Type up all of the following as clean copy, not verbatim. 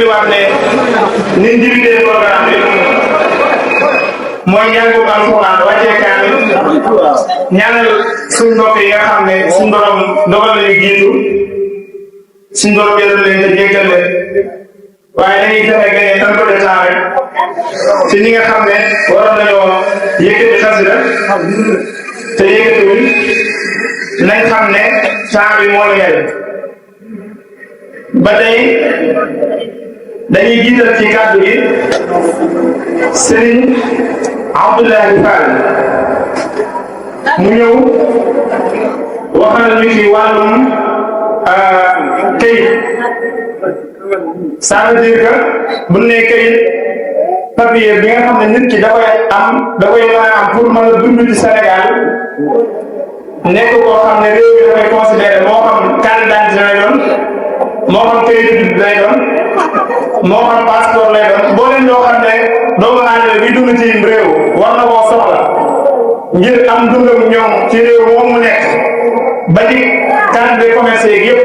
fàttaliwaat ne nit ñi dividee programme bi mooy njàngu alxuraan wàccee kaamil ñaanal suñ mbokk yi nga xam ne suñ borom dogal nañu jiitu suñ borom jëlal leen te jéggal leen waaye dañuy fexe gagné un peu de temps rek ci ñi nga xam ne waroon nañoo yëkkati xasida te yëkkatiwuñ nañ xam ne temps bi moo la ba tey dañuy jiital ci kàddu gi Serigne Abdoulaye Fall mu ñëw waxal ñu ci wàllum këyit ça veut dire que bu ne këyit papier bi nga xam ne nit ki da koy mën a am pour mën a dund ci Sénégal nekk koo xam ne réew mi dafay considéré moo xam carte d'identité lay doon moo xam këyit lay doon moo xam passeport lay doon boo leen loo xam ne doomu aadama bi dund ci réew war na koo soxla ngir am dundam ñoom ci réew moom mu nekk ba ci carte de commerce yeeg yëpp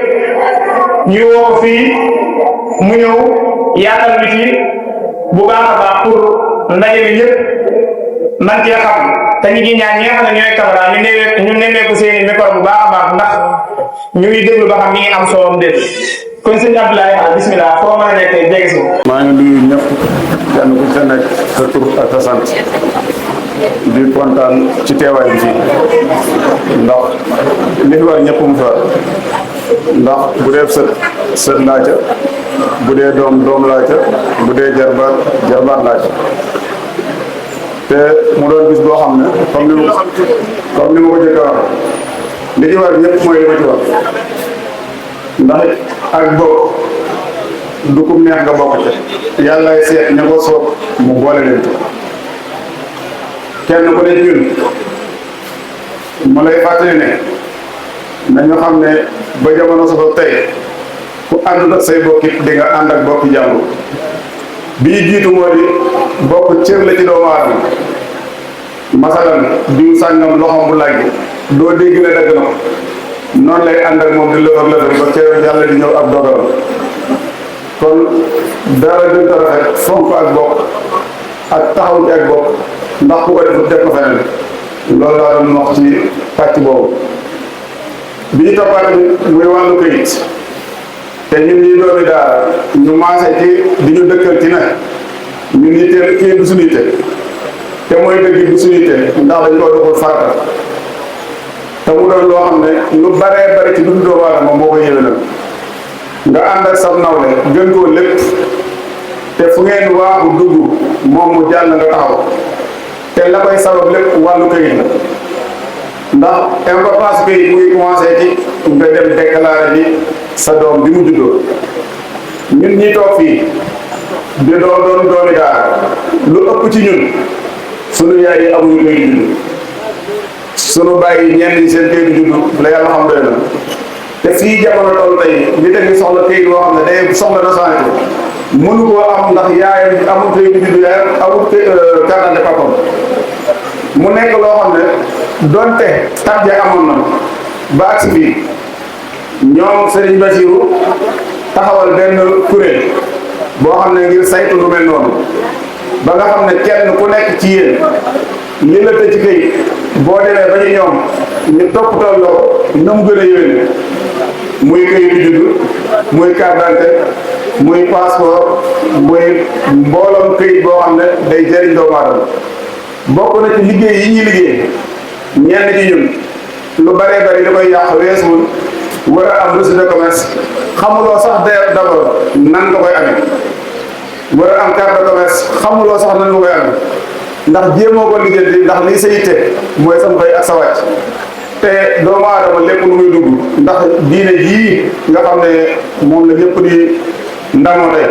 ñu woo fii mu ñëw yaatal bi ci bu baax a baax pour ndaje bi ñëpp man cee xam te ñu ngi ñaan ñi nga xam ne ñooy caméra ñu nemmeeku seeni micro bu baax a baax ndax ñu ngi déglu ba xam mi ngi am solo am déet kon sëñ Abdoulaye Fall bismillah foo mën a nekk jege si. maa ngi nuyu ñëpp kenn ku ci nekk sa tur ak sa sant di kontaan ci teewaay bi fii ndax li fi war ñëpp mu fa ndax bu dee sët laa ca bu dee doom laa ca bu dee jarbaat laa ca te mu doon bis boo xam ne comme ni ma ko jëkk a wax li ci war ñëpp mooy li ma ci wax ndax ak bokk du kum neex nga bokk ca yàllaay seet ña ko soob mu boole leen kenn ku ne ñun ma lay fàttali ne nañu xam ne ba jamono soso tey ku àndut ak say bokkit di nga ànd ak bokki jàmbur bi ñu jiitu moo di bokk cër la ci doomu aadama masalan diw sàngam loxoom bu làggi doo dégg ne dagg na ko noonu lay ànd ak moom di lëfër ba keroog yàlla di ñëw ak dogalam kon dara gën a rafet fonk ak bokk ak taxaw ci ak bokk ndax ku ko def def ko feneen loolu laa doon wax ci pàcc boobu bi ñu toppaat muy wàllu këyit te ñun ñi doomi daara ñu maase ci di ñu dëkkal ci ne ñun yitteel kii du suñu yitte te mooy dëgg du suñu yitte ndax dañ koo deful farata te mu doon loo xam ne lu baree bari ci dundu doomu aadama moo ko yéwénal nga ànd ak sam nawle gën koo lépp te fu ngeen waaxu dugg moom mu jàll nga taxaw te la koy sabab lépp wàllu këyit la ndax importance këyit mu ngi commencé ci nga dem déclaré bi sa doom bi mu juddoo ñun ñi toog fii di doon doomi daara lu ëpp ci ñun sunu yaay yi amuñu këyit juddu sunu bàyyi ñenn ñi seen këyit juddu la yàlla xam doy na te fii jamono toll tey li teg soxla këyit boo xam ne day soxla nationalité mënu koo am ndax yaayam amul këyit juddu yaayam amul carte d'identité papam mu nekk loo xam ne donte tabja amoon na ba agsi fii ñoom Serigne Bassirou taxawal benn kuréel boo xam ne ngir saytu lu mel noonu ba nga xam ne kenn ku nekk ci yéen li la tëj ci këyit boo demee ba ñu ñoom ñu toppatoo loo na mu gën a yéwén muy këyitu juddu muy carte d'identité muy passeport muy mbooloom këyit boo xam ne day jëriñ doomu aadama bokk na ci liggéey yi ñuy liggéey ñenn ci ñun lu baree bari da koy yàq weesuwul war a am reçu de commerce xamuloo sax d'abord nan nga koy amee war a am carte de commerce xamuloo sax nan nga koy amee ndax jéemoo ko liggéey ndax lii sa yitte mooy sam xëy ak sa wàcc te doomu aadama lépp lu muy dugg ndax diine jii nga xam ne moom la ñëpp di ndamoo tey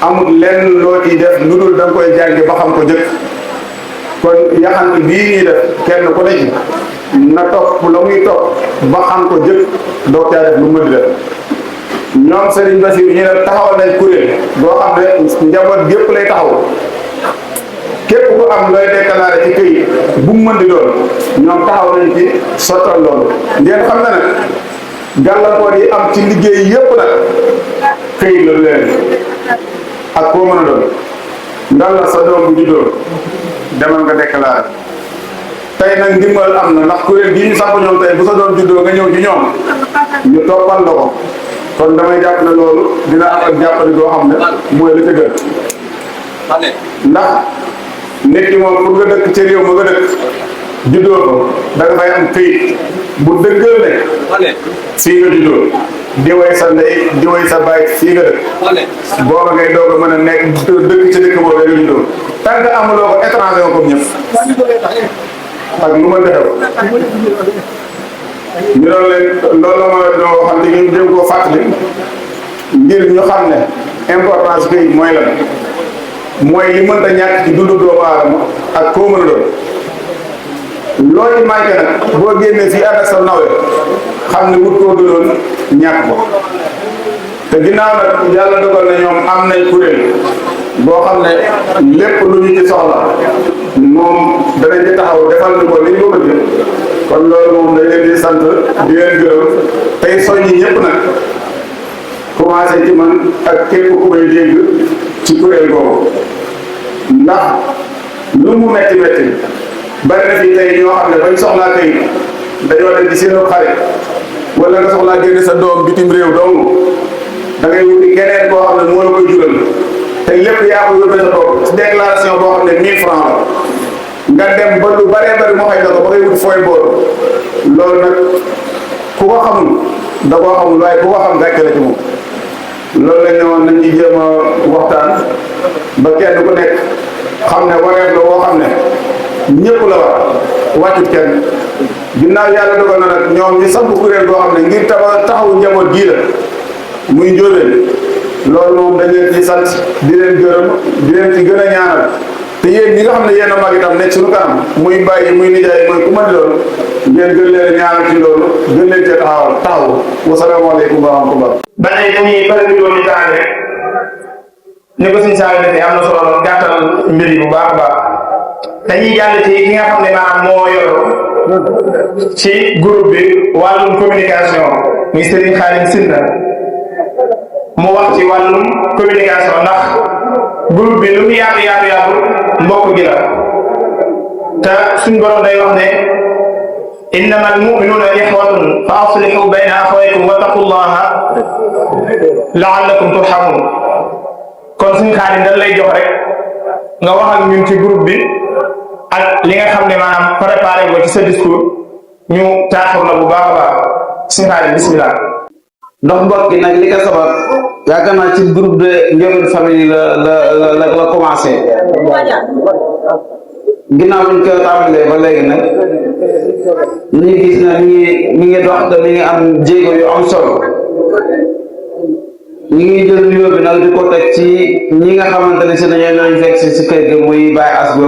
amul lenn loo ciy def lu dul da nga koy jànge ba xam ko jëkk kon yaxante bii ñuy def kenn ku ne ci na topp la muy topp ba xam ko jëkk doo caa def lu mu di def ñoom Serigne Bassirou ñu ne taxawal nañ kuréel boo xam ne njaboot gépp lay taxaw képp ku am looy déclaré ci këyit bu mu mën di doon ñoom taxaw nañ ci sottal loolu ngeen xam ne nag gàllankoor yi am ci liggéey yépp nag këyit la leen ak koo mën a doon ngal la sa doom bu juddoo demal nga déclaré tey nag ndimbal am na ndax kuréel gii ñu samp ñoom tey bu sa doom juddoo nga ñëw ci ñoom ñu toppal la ko kon damay jàpp ne loolu dina am ak jàppale goo xam ne mooy la ca gën ndax nit ki moom pour nga dëkk ci réew ma nga dëkk juddoo ko da nga fay am këyit bu dëggal ne fii nga juddoo di way sa ndey di way sa baay fii nga dëkk booba ngay doog a mën a nekk dëkk ci dëkk boobu nga juddoo tant que amuloo ko étranger nga comme ñëpp ak lu ma defew ñu doon leen loolu la ma doo xam ne ñu dem koo fàttali ngir ñu xam ne importance këyit mooy lan mooy li mënta ñàkk ci dundu doomu aadama ak koo mën a doon loolu manqué nag boo génnee fii ànd ak sa nawle xam ne wut koo doon ñàkk ko te ginnaaw nag yàlla dogal na ñoom am nañ kuréel boo xam ne lépp lu ñu ci soxla moom danañ ci taxaw defal ñu ko ni ñu ko bëgg kon loolu moom dañ leen di sant di leen gërëm tey soññi ñëpp nag commencé ci man ak képp ku may dégg ci kuréel boobu ndax lu mu metti metti bari na fi tey ñoo xam ne bañ soxlaa tey dañoo dem ci seen xarit wala nga soxlaa génne sa doom bitim réew dong da ngay wuti keneen koo xam ne moo la koy jural te lépp yaa ko yóbbee sa bopp ci déclaration boo xam ne 1000 francs la nga dem ba lu baree bari moo xëy na ko ba ngay wuti fooy boor loolu nag ku ko xamul da koo xamul waaye ku ko xam gàcce la ci moom loolu lañ ne woon nañ ci jéem a waxtaan ba kenn ku nekk xam ne wareef la boo xam ne ñëpp la war wàccut kenn ginnaaw yàlla dogal na nag ñoom ñu samp kuréel boo xam ne ngir taxawu njaboot gii la muy njóobeen loolu moom dañ leen ci sant di leen gërëm di leen ci gën a ñaanal te yéen ñi nga xam ne yéen a mag itam nekk suñu kanam muy bàyyi muy nijaay mooy ku mën loolu ngeen gën leen ñaanal ci loolu gën leen cee taxaw wasalaamaaleykum wa rahmatullah. ba tey dañuy bëri ñu doon daal rek ni ko suñu saa defee am na solo gàttal mbir yi bu baax a baax dañuy jàll ci ki nga xam ne maanaam moo yor ci groupe bi wàllum communication muy Serigne Khadim Sylla mu wax ci wàllum communication ndax groupe bi lu mu yaatu mbokk gi la te suñ borom day wax ne innama almu'minuna ixwatun fa aslihu bayna axawaykum wattaqullaha la'allakum turhamun kon suñ Xaadim dañ lay jox rek nga wax ak ñun ci groupe bi ak li nga xam ne maanaam préparé ko ci sa discours ñu taaxur la bu baax a baax suñ Xaadim bismillah. ndox mbokk gi nag li ko sabab yaakaar naa ci groupe de Ndiobène Famille la commencé ginnaaw buñ ko tàmbalee ba léegi nag ñu gis na mi ngi dox te mi ngi am jéego yu am solo ñu ngi jël nuyoo bi nag di ko teg ci ñi nga xamante ne si dañoo ñooñ fekk si kër gi muy Baye Asgo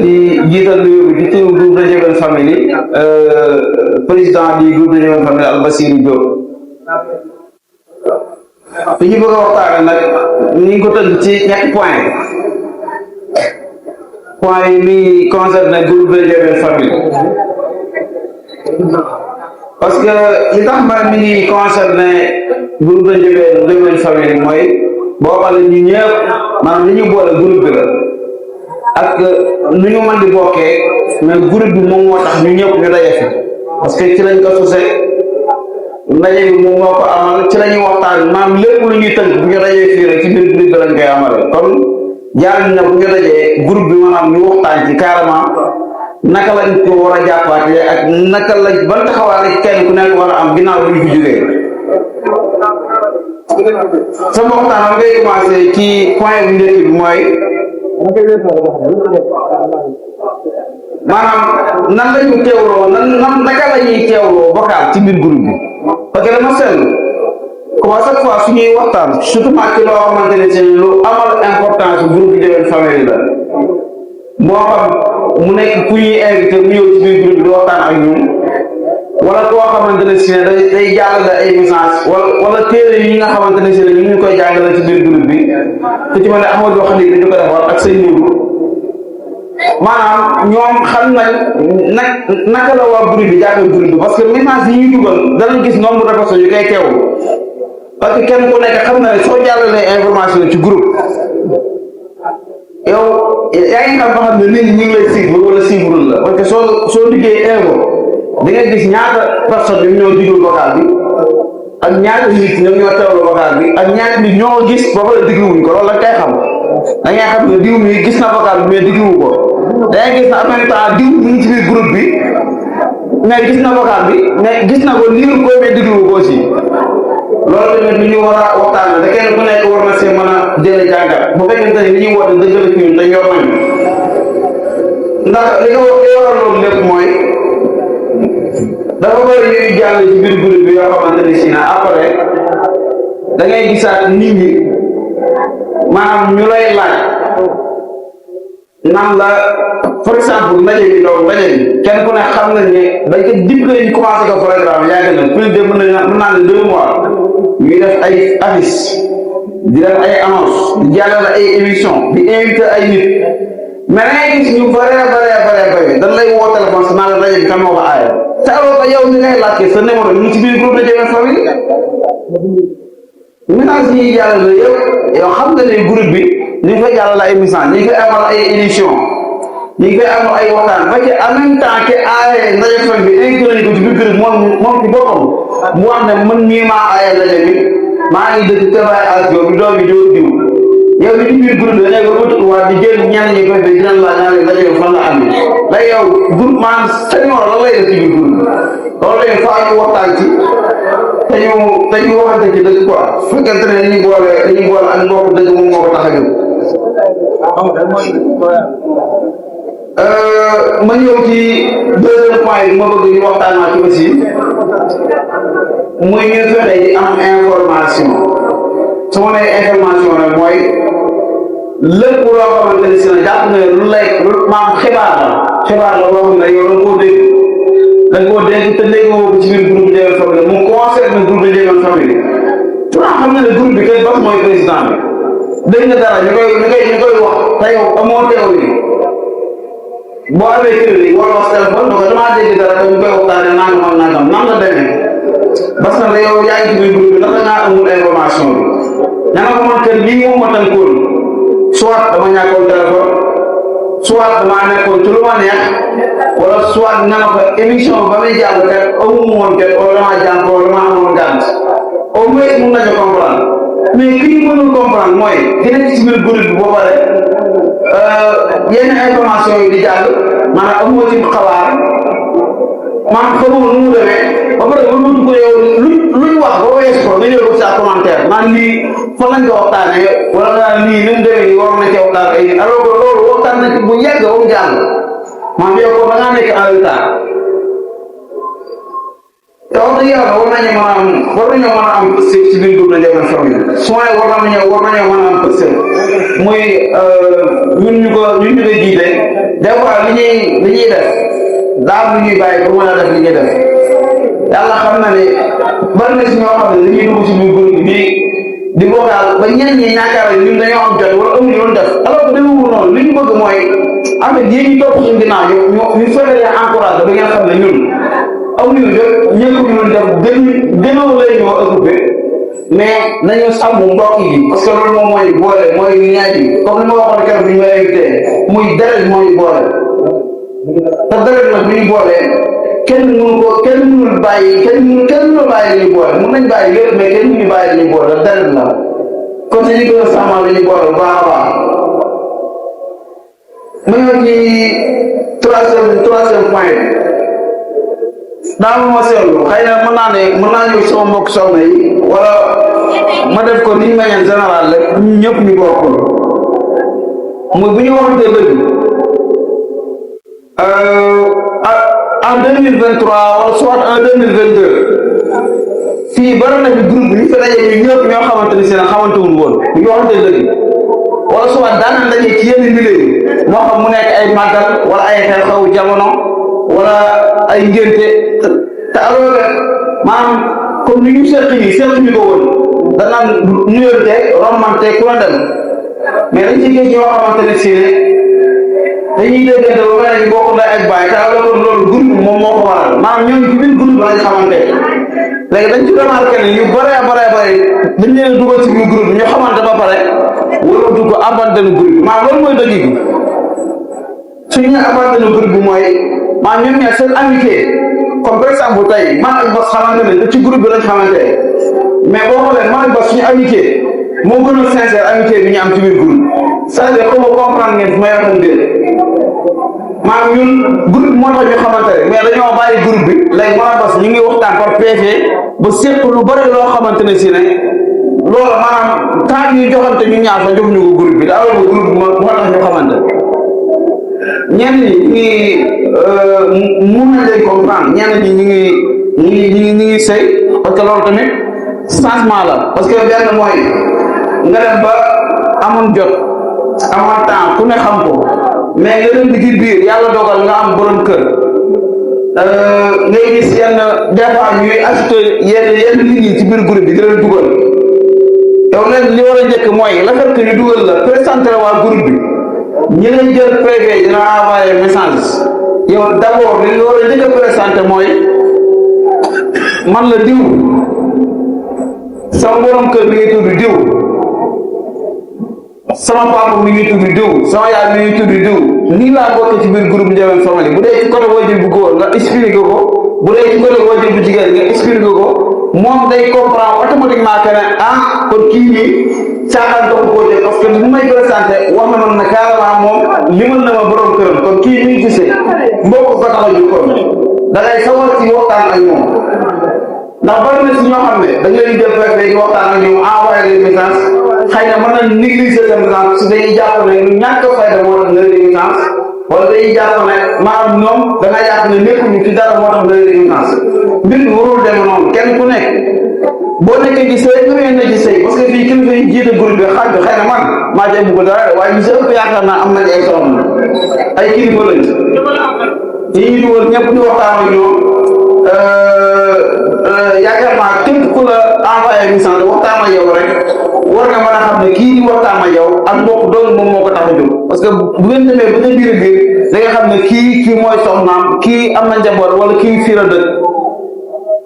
di jiital nuyoo bi di turu groupe de Ndiobène Famille président du groupe de Ndiobène Famille Albasirou Diop fi ñu bëgg a waxtaane nag ñu ngi ko tënk ci ñetti point yi mi concerne groupe de Ndiobène Famille parce que li tax ma mi ngi concerné groupe de Ndiobène Famille mooy boo xoolee ñu ñëpp maanaam li ñu boole groupe bi la ak nu ñu mën di bokkee mais groupe bi moom moo tax ñu ñëpp ñu daje fi parce que ci lañ ko sose ndaje bi moom moo ko amal ci la ñuy waxtaan maanaam lépp lu ñuy tënk bu ñu dajee fii rek ci biir groupe bi lañ koy amale kon jaar na bu ñu dajee groupe bi maanaam ñu waxtaan ci carrément naka lañ ko war a jàppaate ak naka lañ ban taxawaale kenn ku nekk war a am ginnaaw bi ñu fi jógee sama waxtaan ngay commencé ci point bu njëkk bi mooy maanaam nan la ñu teewloo naka la ñuy teewloo vocal ci biir groupe bi parce que dama seetlu comme à chaque fois su ñuy waxtaan surtout ci loo xamante ne si lu amal importance groupe Ndiobène Famille la moo xam mu nekk ku ñuy invité mu ñëw ci biir groupe bi di waxtaan ak ñun wala koo xamante ne si ne day jàllale ay message wala téere yi nga xamante ne si ne ñu ngi koy jàngale ci biir groupe bi ku ci mel ne Ahmadou Khadim dañu ko defar ak sëñ Nourou maanaam ñoom xam nañ naka la waa groupe bi jàppee groupe bi parce que message yi ñuy dugal danañ gis nombre de personnes yu koy teewul parce que kenn ku nekk xam na ne soo jàllalee information ci groupe yow yaa ngi xam ba xam ne nit ñi ngi lay suivre wala suivre la parce que soo liggéey info di nga gis ñaata personne bi ñoo diglu vocal bi ak ñaata nit ñoom ñoo teewlu vocal bi ak ñaata nit ñoo gis ba pare digluwuñ ko loolu la kay xam da ngay xam ne diw mi gis na vocal bi mais digluwu ko da ngay gis na en même temps diw mi ngi ci biir groupe bi mais gis na vocal bi mais gis na ko liir ko mais digluwu ko aussi loolu tamit lu ñu war a waxtaan te kenn ku nekk war na see mën a jëlee jàngat bu fekkente ne li ñuy woote dëgg la ci ñun te yor nañu ndax li waral loolu lépp mooy dafa bëri ñuy jàll ci biir groupe bi yoo xamante ne si na après da ngay gisaat nit ñi maanaam ñu lay laaj naan la par exemple ndaje bi kenn ku ne xam nañ ne dañ ko dippale ñu commencé ko programme yàgg na plus de mën naa ne 2 mois ñuy def ay affiche di def ay annonce di jàllale ay émission di invité ay nit mais da ngay gis ñu bare dañ lay woo téléphone si naan la ndaje bi kan moo ko aaya te alors que yow mi ngay laajte sa numéro ñu ngi ci biir groupe de Ndiéguène Family message yi jàllale yëpp yow xam nga ne groupe bi ñu ngi koy jàllale ay message ñu ngi koy amal ay émission ñu ngi koy amal ay waxtaan ba ci en même temps que aaye ndaje fan bi invité nañu ko ci biir groupe moom ci boppam mu wax ne man mii maa aaye ndaje bi maa ngi dëkk Kébay Asio bi doom bi diw yow li ci biir groupe bi dañuy ko wëtuwaat di jël ñenn ñi koy fi dinañ la ñaan ndaje bi fan la amee lay yow groupe maanaam sa numéro lan lay def ci biir groupe loolu léegi faa ñu waxtaan ci te ñu waxante ci dëgg quoi fekkente ne dañuy boole ak mbokk dëgg moom moo ko tax a jóg ma ñëw ci deuxième point bi ma bëgg ñu waxtaan ci aussi muy ñu fexe di am information su ma nee information rek mooy lépp loo xamante ne si na jàpp ne lu maam xibaar la boo xam ne yow da nga koo dégg te déggoo ko ci biir groupe Ndiéguène Family mu concerne groupe Ndiéguène Family tu xam na ne groupe bi kay bas mooy président bi dégg nga dara ñu koy wax te yow amoo teewlu boo amee crédit wala wax téléphone donc damaa dégg dara te ñu koy waxtaanee nangam nan la demee parce que yow yaa ngi ci biir groupe bi ndax da ngaa amul information bi ña nga ko man kër lii moom ma tënkoon soit dama ñàkkoon téléphone soit damaa nekkoon ci lu ma neex wala soit nga ne ko émission ba muy jàll kat amu woon kat wala damaa jàng wala damaa amoon gànt au moins mun nañu comprendre mais ki ñu mënul comprendre mooy dina ci biir groupe bi boo pare yenn information yi di jàll maanaam amoo ci xabaar maanaam xamoo nu mu demee ba pare ba mu ko yow luñ wax ba wees ko nga ñëw ko sa commentaire maanaam lii fa lañ ko waxtaanee wala nga lii ni mu demee waroon na cee waxtaan ay alors que loolu waxtaan na ci bu yàgg ba mu jàll maanaam yow ko da ngaa nekk en retard te wax dëgg yàlla war nañoo mën a am pëstéef ci biir groupe Ndiéguène Family souvent war nañoo mën a am pëstéef muy ñun ñu koy jiite des fois li ñuy def daal lu ñuy bàyyi pour mën a def li ñuy def yàlla xam na ne bari na si ñoo xam ne dañuy dugg ci biir groupe bi di vocal ba ñenn ñi ñaakaar ñun dañoo am jot wala amuñu yoon def alors que demewul noonu li ñu bëgg mooy am na yéen ñi topp suñu ginnaaw ñu fexe leen encouragé ba ngeen xam ne ñun amuñu jot ñëpp ñu doon def gënoo lay ñoo occupé mais nañu sàmm mbokk yi parce que loolu moom mooy boole mooy ñaaj bi comme ni ma waxoon keroog bi ñu may invité muy deret moo ñu boole te deret nag bu ñu boolee kenn mënul bàyyi li ñu boole mën nañ bàyyi lépp mais kenn mënu bàyyi li ñu boole deret la kon si ñu gën a sàmmal li ñu boole bu baax a baax ma ñëw ci troisième point daal ma seetlu xëy na mën naa ñëw sama mbokk soxna yi wala ma def ko ni manière générale rek ñëpp ñu bokkul muy bu ñu waxantee dëgg en 2023 wala soit en 2022 fii bari na fi groupe ñu fi daje ñu ñëpp ñoo xamante ni seen xamantewul woon bu ñu waxantee dëgg wala soit daanaka daje ci yenn milieu moo xam mu nekk ay màggal wala ay xew-xewu jamono wala ay ngénte te alors que maanaam comme ni ñu seetlu ko woon danaan nuyonte rombante ku la dem mais dañ ci gis ñoo xamante ne si ne dañuy déggante ba mel ni bokk ndey ak baay te loolu groupe bi moom moo ko waral maanaam ñoom ci biir groupe bi lañ xamante léegi dañ ci remarqué ne ñu bare dañ leen dugal ci biir groupe bi ñu xamante ba pare wala ko abandonné groupe bi maanaam loolu mooy dëgg gi suñu abandonné groupe bi mooy maanaam ñoom ñaar seen amitié comme par exemple tey man ak Bas xamante ne ci groupe bi lañ xamante mais boo xoolee man ak Bas suñu amitié moo gën a sincère amitié bi ñu am ci biir groupe c'est-à-dire que comprendre ngeen fi may waxoon déedéet maanaam ñun groupe moo tax ñu xamante ne mais dañoo bàyyi groupe bi léegi man ak Bas ñu ngi waxtaan par PV ba seq lu bëri loo xamante ne si ne loolu maanaam temps ñuy joxante ñu ñaar fa joxuñu ko groupe bi daa war ko groupe bi moo tax ñu xamante ñenn ñi mun nañ leen comprendre ñenn ñi ñu ngi sëy parce que loolu tamit changement la parce que benn mooy nga dem ba amoon jot amoon temps ku ne xam ko mais nga dem di biir yàlla dogal nga am borom kër ngay gis yenn des fois ñuy ajouté yenn nit ñi ci biir groupe bi di leen dugal yow leen li war a njëkk mooy la fekk ñu dugal la présenté la waa groupe bi ñi leen jël privé dina envoyé message yow d'abord li nga war a njëkk a présenté mooy man la diw sama borom kër mi ngi tudd diw sama papa mi ngi tudd diw sama yaay mi ngi tudd diw nii laa bokk ci biir groupe Ndiéwéne Family bu dee ci côté wajur bu góor nga expliqué ko bu dee ci côté wajur bu jigéen nga expliqué ko moom day comprendre automatiquement que ne kon kii nii caaxaan dox koo jël parce que bu may présenté wax na man ne carrément moom limal na ma borom këram kon kii mi ngi gisee mbokk ko tax a jóg kon da ngay sawar ci waxtaan ak ñoom ndax bari na si ñoo xam ne dañ leen jël fekk léegi waxtaan ak ñoom envoyé les messages xëy na mën na négliger seen message su dañuy jàpp ne lu ñàkk fayda moo tax nga leen message wala dañuy jàpp ne maanaam ñoom da nga jàpp ne nekkuñu ci dara moo tax nga leen message mbir mi warul dem noonu kenn ku nekk boo nekkee ci sëy nga ngeen ne ci sëy parce que fii kilifa yi jiite groupe bi xaaj bi xëy na man maa ci bëgg dara waaye ñu si ëpp yaakaar naa am nañ ay soxna ay kilifa lañ yi ñu dugal ñëpp ñu waxtaan ak ñoom yaakaar naa képp ku la envoyé message waxtaan ak yow rek war nga mën a xam ne kii di waxtaan ak yow ak mbokk doon moom moo ko tax a jóg parce que bu ngeen demee ba ca biir da nga xam ne kii mooy soxnaam kii am na njaboot wala kii fii la dëkk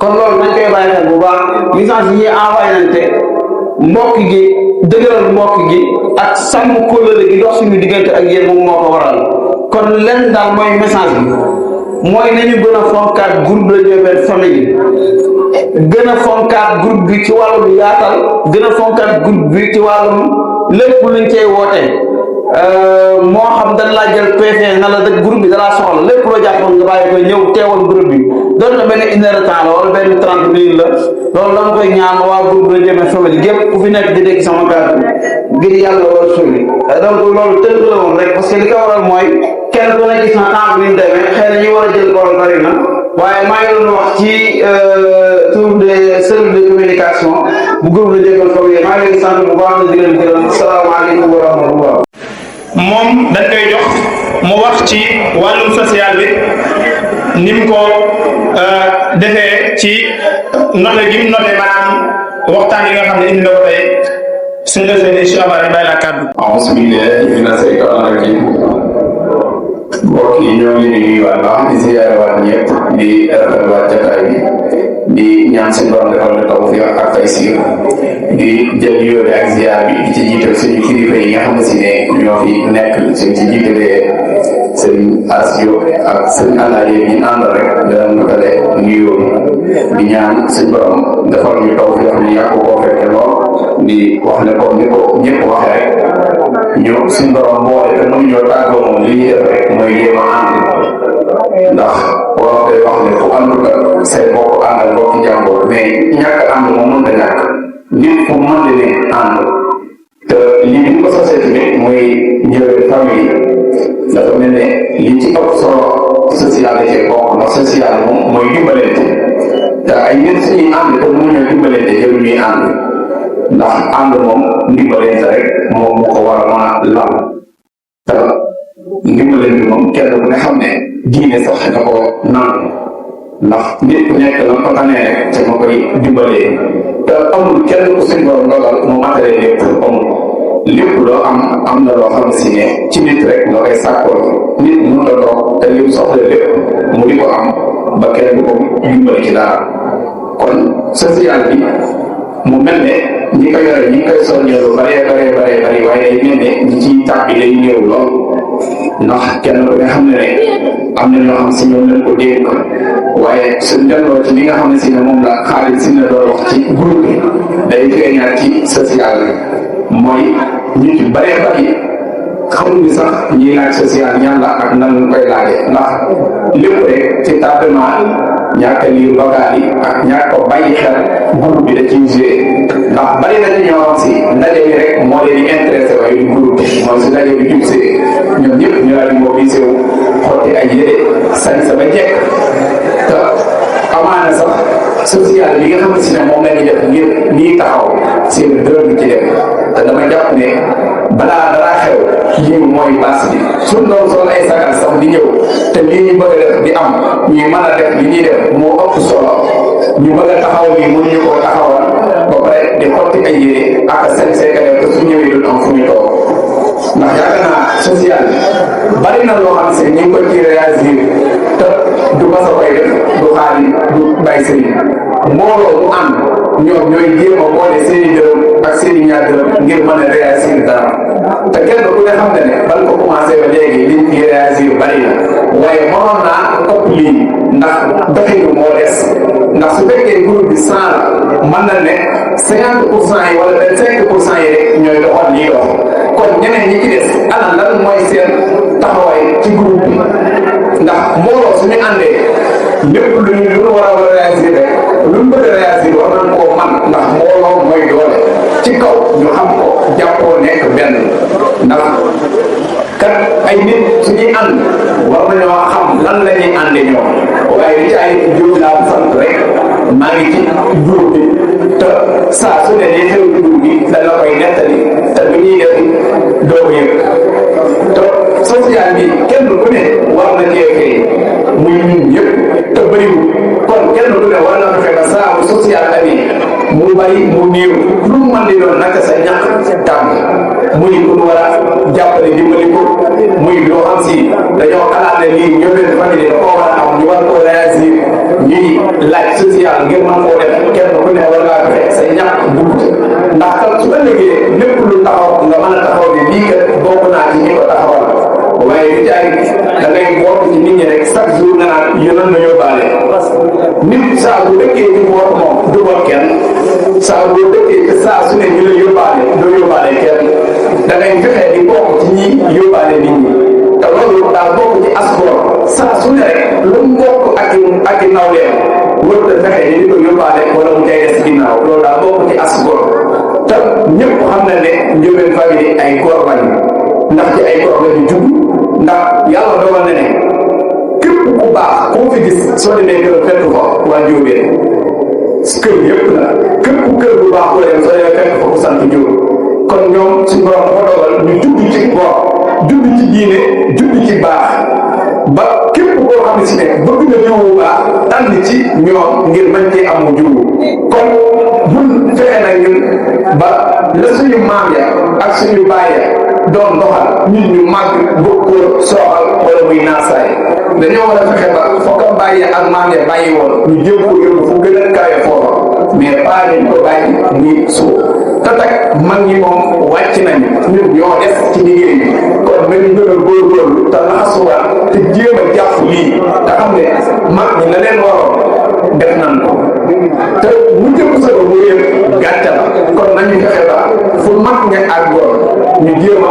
kon loolu nañ koy bàyyi xel bu baax message yi ñuy envoyé nante mbokk gi dëgëral mbokk gi ak sàmm kóllëre gi dox suñu diggante ak yéen moom moo ko waral kon lenn daal mooy message bi mooy nañu gën a fonkaat groupe la Ndiéwéne Family gën a fonkaat groupe bi ci wàllum yaatal gën a fonkaat groupe bi ci wàllum lépp luñ cey woote moo xam dañ laa jël PV na la dëkk groupe bi dalaa soxla lépp loo jàppoon nga bàyyi ko ñëw teewal groupe bi doon na benn une heure de temps la wala benn 30 minutes la loolu dama koy ñaan waa groupe la Ndiéwéne Family gépp ku fi nekk di dégg sama kàddu ngir yàlla war a sori donc loolu tënk la woon rek parce que li ko waral mooy kenn ku nekk gis na temps bi ñu demee xëy na ñu war a jël kool bari na waaye maa ngi doon wax ci tour de cellule de communication bu groupe la Ndiéwéne Family maa ngi leen sant bu baax di leen gërëm asalaamaaleykum wa rahmatullah moom dañ koy jox mu wax ci wàllum social bi ni mu ko defee ci note gi mu note maanaam waxtaan yi nga xam ne indi na ko tey suñu defee incha allah rek bàyyi la kàddu. auzu billaahi mina shaytaani rajiim mbokk yi ñoo ngi nuyuwaat baax di ziyaare waat ñëpp di rafetluwaat jataay bi di ñaan suñu borom defal na tawfiq ak taysiir di jël yóore ak ziyaar bi di ci jiital suñu kilifa yi nga xam ne si ne ñoo fi nekk suñ ci jiitalee sëñ As Diop ak sëñ Alaaye yi àndal rek dana matale nuyoo di ñaan suñu borom defal ñu tawfiq ñu yàgg koo fekke lool di wax ne ko ni ko ñëpp waxee rek ñu suñu borom boole te mënuñoo tàggoo moom li ñuy def rek mooy jéem a ànd ndax wala day wax ne fu àndul ak say bokk àndal bokk jàmbur mais ñàkk ànd moom mën na ñàkk nit fu mën di ne ànd te li ñu ko sosee tamit muy Ndiéwéne Family dafa mel ne li ci ëpp solo social da cee bokk ndax social moom mooy dimbalante te ay nit suñuy ànd te mënuñoo dimbalante jëlu ñuy ànd ndax ànd moom ndimbalante rek moom mu ko war a mën a lal te ndimbalante bi moom kenn ku ne xam ne diine sax da ko nangu ndax nit ku nekk la ko tanee rek te ma koy dimbalee te amul kenn ku suñ borom dogal mu matale lépp amul lépp loo am na loo xam si ne ci nit rek nga koy sàkkoon nit mënut a toog te lim soxla lépp mu di ko am ba kenn du ko dimbali ci dara kon social bi mu mel ne ñi ko yore ñi koy soññee lu bëree bëri waaye day mel ne ñi ciy tàbbi day néew lool ndax kenn ku ne xam ne am na ñoo xam si ñoom lañ ko dégg waaye suñ delloo ci li nga xam ne si ne moom la xaalis si ne doon wax ci groupe bi day feeñaat ci social bi mooy nit yu bëree bëri xamuñu sax ñiy laaj social ñaan la ak nan lañ koy laajee ndax lépp rek ci tardement ñàkk a lire vocal yi ak ñàkk ko bàyyi xel groupe bi da ciy joué ndax bari na ci ñoo xam si ndaje bi rek moo leen di intéressé waaye du groupe bi mooy si ndaje bi jub see ñoom ñëpp ñu daal di mobilisé wu xotti ay yére sañ sa ba jekk te amaana sax social bi nga xam ne si ne moom la ñuy def ngir lii taxaw seen dërëm bi ci def te dama jàpp ne balaa dara xew lii mooy base bi suñ doon sol ay sagar sax di ñëw te lii ñu bëgg a def di am ñuy mën a def li ñuy def moo ëpp solo ñu bëgg a taxaw lii mënuñu koo taxawal ba pare di xotti ay yére ak seen seekare te su ñëwee duñ am fu ñu toog ndax yaakaar naa social bari na loo xam si ñu ngi ko ci réagir te du mas a koy def du xaali du bàyyi sëriñ mbooloo mu ànd ñoom ñooy jéem a boole seen i dërëm ak seen i ñaar dërëm ngir mën a réagir dara te kenn ku ne xam ne ne ban ko commencé ba léegi liñ fi réagir bari na waaye mënoon naa ëpp lii ndax doxinu moo des ndax su fekkee groupe bi 100 la mën na ne 50% yi wala 25% yi rek ñooy doxal lii dox kon ñeneen ñi ci des ana lan mooy seen taxawaay ci groupe bi ndax mbooloo suñu àndee lépp lu war a réagir rek lu mu bëgg a réagir war nañ koo man ndax mbooloo mooy doole ci kaw ñu xam ko jàppoo nekk benn ndax kat ay nit suñuy ànd war nañoo xam lan la ñuy ànde ñoom waaye li ci ay jóg laa sant rek maa ngi ci groupe bi te saa su ne day xew groupe bi da la koy nettali te bu ñuy def doo ko yëg te social bi kenn ku ne war na cee xëy muy ñun ñëpp te bëriwul kon kenn ku ne war na fexe ba saa bu social amee mu bari mu néew lu mu mën di doon naka sa ñàkk tàmm muy ku war a jàppale dimbali ko muy loo xam si dañoo xalaat ne lii ñëw leen famille da koo war a am ñu war koo réagir ñuy laaj social ngir mën koo def kenn ku ne war ngaa fexe sa ñàkk dugg ndax kat su ëllëgee lépp lu taxaw nga mën a taxaw ne lii kat bokk naa ci ñi ko taxawal waaye du jaay da ngay bokk ci nit ñi rek chaque jour nga naan yéen na yóbbaale nit saa bu dëkkee ci boot moom du boot kenn saa bu dëkkee te saa su ne ñu la yóbbaale doo yóbbaale kenn da ngay fexe di bokk ci ñi yóbbaale nit ñi te loolu daa bokk ci asgoor saa su ne rek lu mu bokk ak i nawleem warut a fexe di ko yóbbaale wala mu cay des ginnaaw loolu daa bokk ci asgoor te ñëpp xam na ne Ndiobène famille ay góor lañu ndax ci ay góor lañu jug ndax yàlla dogal na ne képp ku baax koo fi gis soo demee kër fekk ko waa Ndiobène kër yëpp la képp kër bu baax la dem soo demee fekk ko ku sant Diop kon ñoom suñu borom moo dogal ñu judd ci góor judd ci diine judd ci baax ba képp koo xam ne si ne bëgg na jiwu bu baax tànn ci ñoom ngir mën cee amu jiwu kon buñ fexe nag ñun ba la suñu maam ya ak suñu baay ya doon doxal nit ñu màgg bëgg ko sooxal wala muy naasaay dañoo war a fexe ba foog a bàyyi ak maam ya bàyyi woon ñu jéem ko yóbbu fu gën a kawe foofa mais pas dañ ko bàyyi muy suuf te tag mag ñi moom wàcc nañu ñun ñoo def ci liggéey bi kon nañu gën a góorgóorlu te laxasuwaat te jéem a jàpp lii te xam ne mag ñi la leen waroon def nañ ko te mu jëm solo mu yëg gàcce la kon nañu fexe ba fu mag ña ak góor ñu jéem a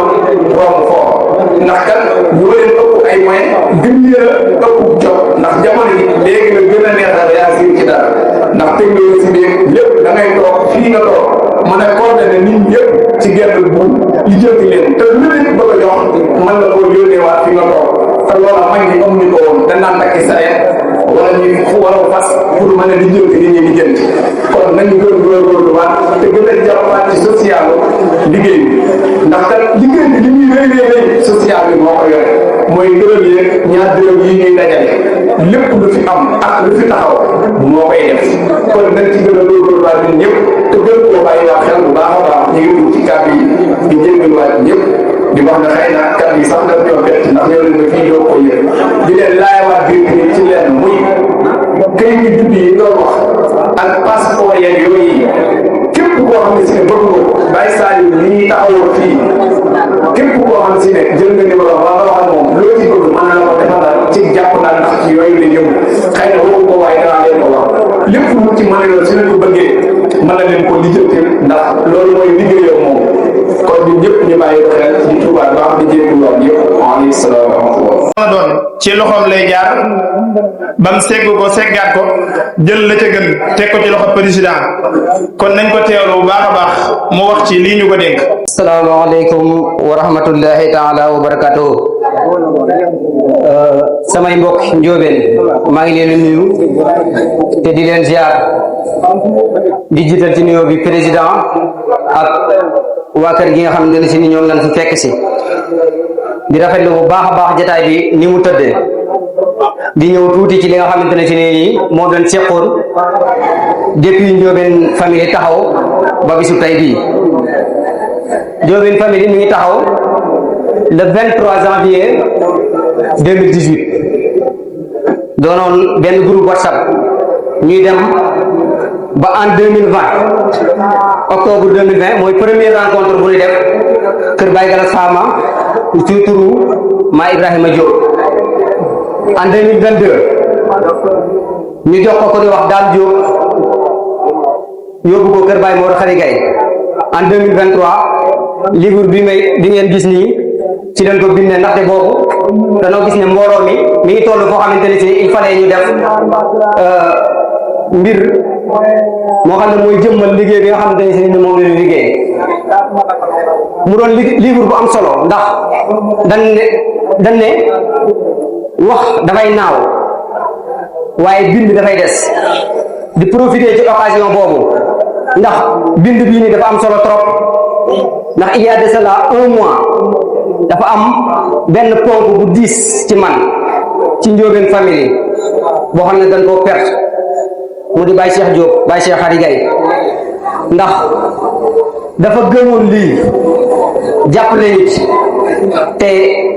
romb foofu ndax kat ñu leen ëpp ay moyens gën leen a ëpp jot ndax jamono ji léegi la gën a neex a réagir ci dara ndax technologie bi lépp da ngay toog fii nga toog mën a coordonné nit ñëpp ci genn bu li jënti leen te lu leen bëgg a jox mën la koo yónnee waat fi nga toog te loola mag ñi amuñu ko woon dañ naan takki sareet wala ñuy wala fas pour mën a di jënti nit ñi di jënti kon nañu gën góorgóorlu waat te gën a jàppaat ci social liggéey bi ndax kat liggéey bi li muy rëy social bi moo ko yore mooy dërëm yeeg ñaar dërëm yi ñuy dajale lépp lu fi am ak lu fi taxaw moo koy def kon nañ ci gën a góorgóorlu waat ñun ñëpp te gën koo bàyyi waa xel bu baax a baax ñu ngi dugg ci kàddu yi di jéggaluwaat ñëpp di wax ne xëy na kàddu yi sax daf ñoo bett ndax ñoo leen ba fii doo ko yëg di leen laayawaat biir nit ci leen muy këyit yu judd yi doon wax ak passeport yeeg yooyu képp koo xam ne si ne bëgg nga ko bàyyi Saliou li ñuy taxawoo fii képp koo xam si ne jël nga numéro ba nga wax ak moom loo ci bëgg mën na la ko defal ci jàpp naa ndax ci yooyu la ñëw xëy na woo ko waaye danaa leen ko wax lépp lu ci mën a yor su leen ko bëggee mën na leen ko lijjantil ndax loolu mooy liggéeyoo moom kon ñun ñëpp ñu bàyyi ko xel di tubaab baax di jéem lool yëpp waaleykum salaam wa rahmatullah doon ci loxoom lay jaar bam segg ko seggaat ko jël la ca gën teg ko ci loxo président kon nañ ko teewlu bu baax a baax mu wax ci lii ñu ko dénk. asalaamaaleykum wa rahmatullahi taala wa barakatuh. samay mbokk njóobeen maa ngi leen di nuyu te di leen ziar di jiital ci nuyoo bi président ak waa kër gi nga xamante ne si ni ñoom lañ fi fekk si di rafetlu bu baax a baax jotaay bi ni mu tëddee di ñëw tuuti ci li nga xamante ne si nii moo doon seqoon depuis njóobeen famille taxaw ba bisu tey bii njóobeen famille mi ngi taxaw le 23 janvier 2018 doonoon benn groupe WhatsApp ñuy dem ba en 2020 octobre 2020 mooy première rencontre bu ñu def kër Baye Galas Fama ci turu Ma Ibrahima Diop en 2022 ñu jox ko di wax Dame Diop yóbbu ko kër Baye Mor Khary Gaye en 2023 livre bi ngeen gis nii ci leen ko bindee ndaxte boobu danoo gis ne mbooloo mi ngi toll foo xamante ne si il fallait ñu def mbir moo xam ne mooy jëmmal liggéey bi nga xamante ne si ni moom la ñu liggéey mu doon livre bu am solo ndax dañ ne wax dafay naaw waaye bind dafay des di profiter ci occasion boobu ndax bind bii ni dafa am solo trop ndax il y a de cela 1 mois dafa am benn ponk bu diis ci man ci njóobeen famille boo xam ne dañ koo perte mu di Baye Cheikh Diop Baye Cheikh Khary Gaye ndax dafa gëmoon lii jàppale nit te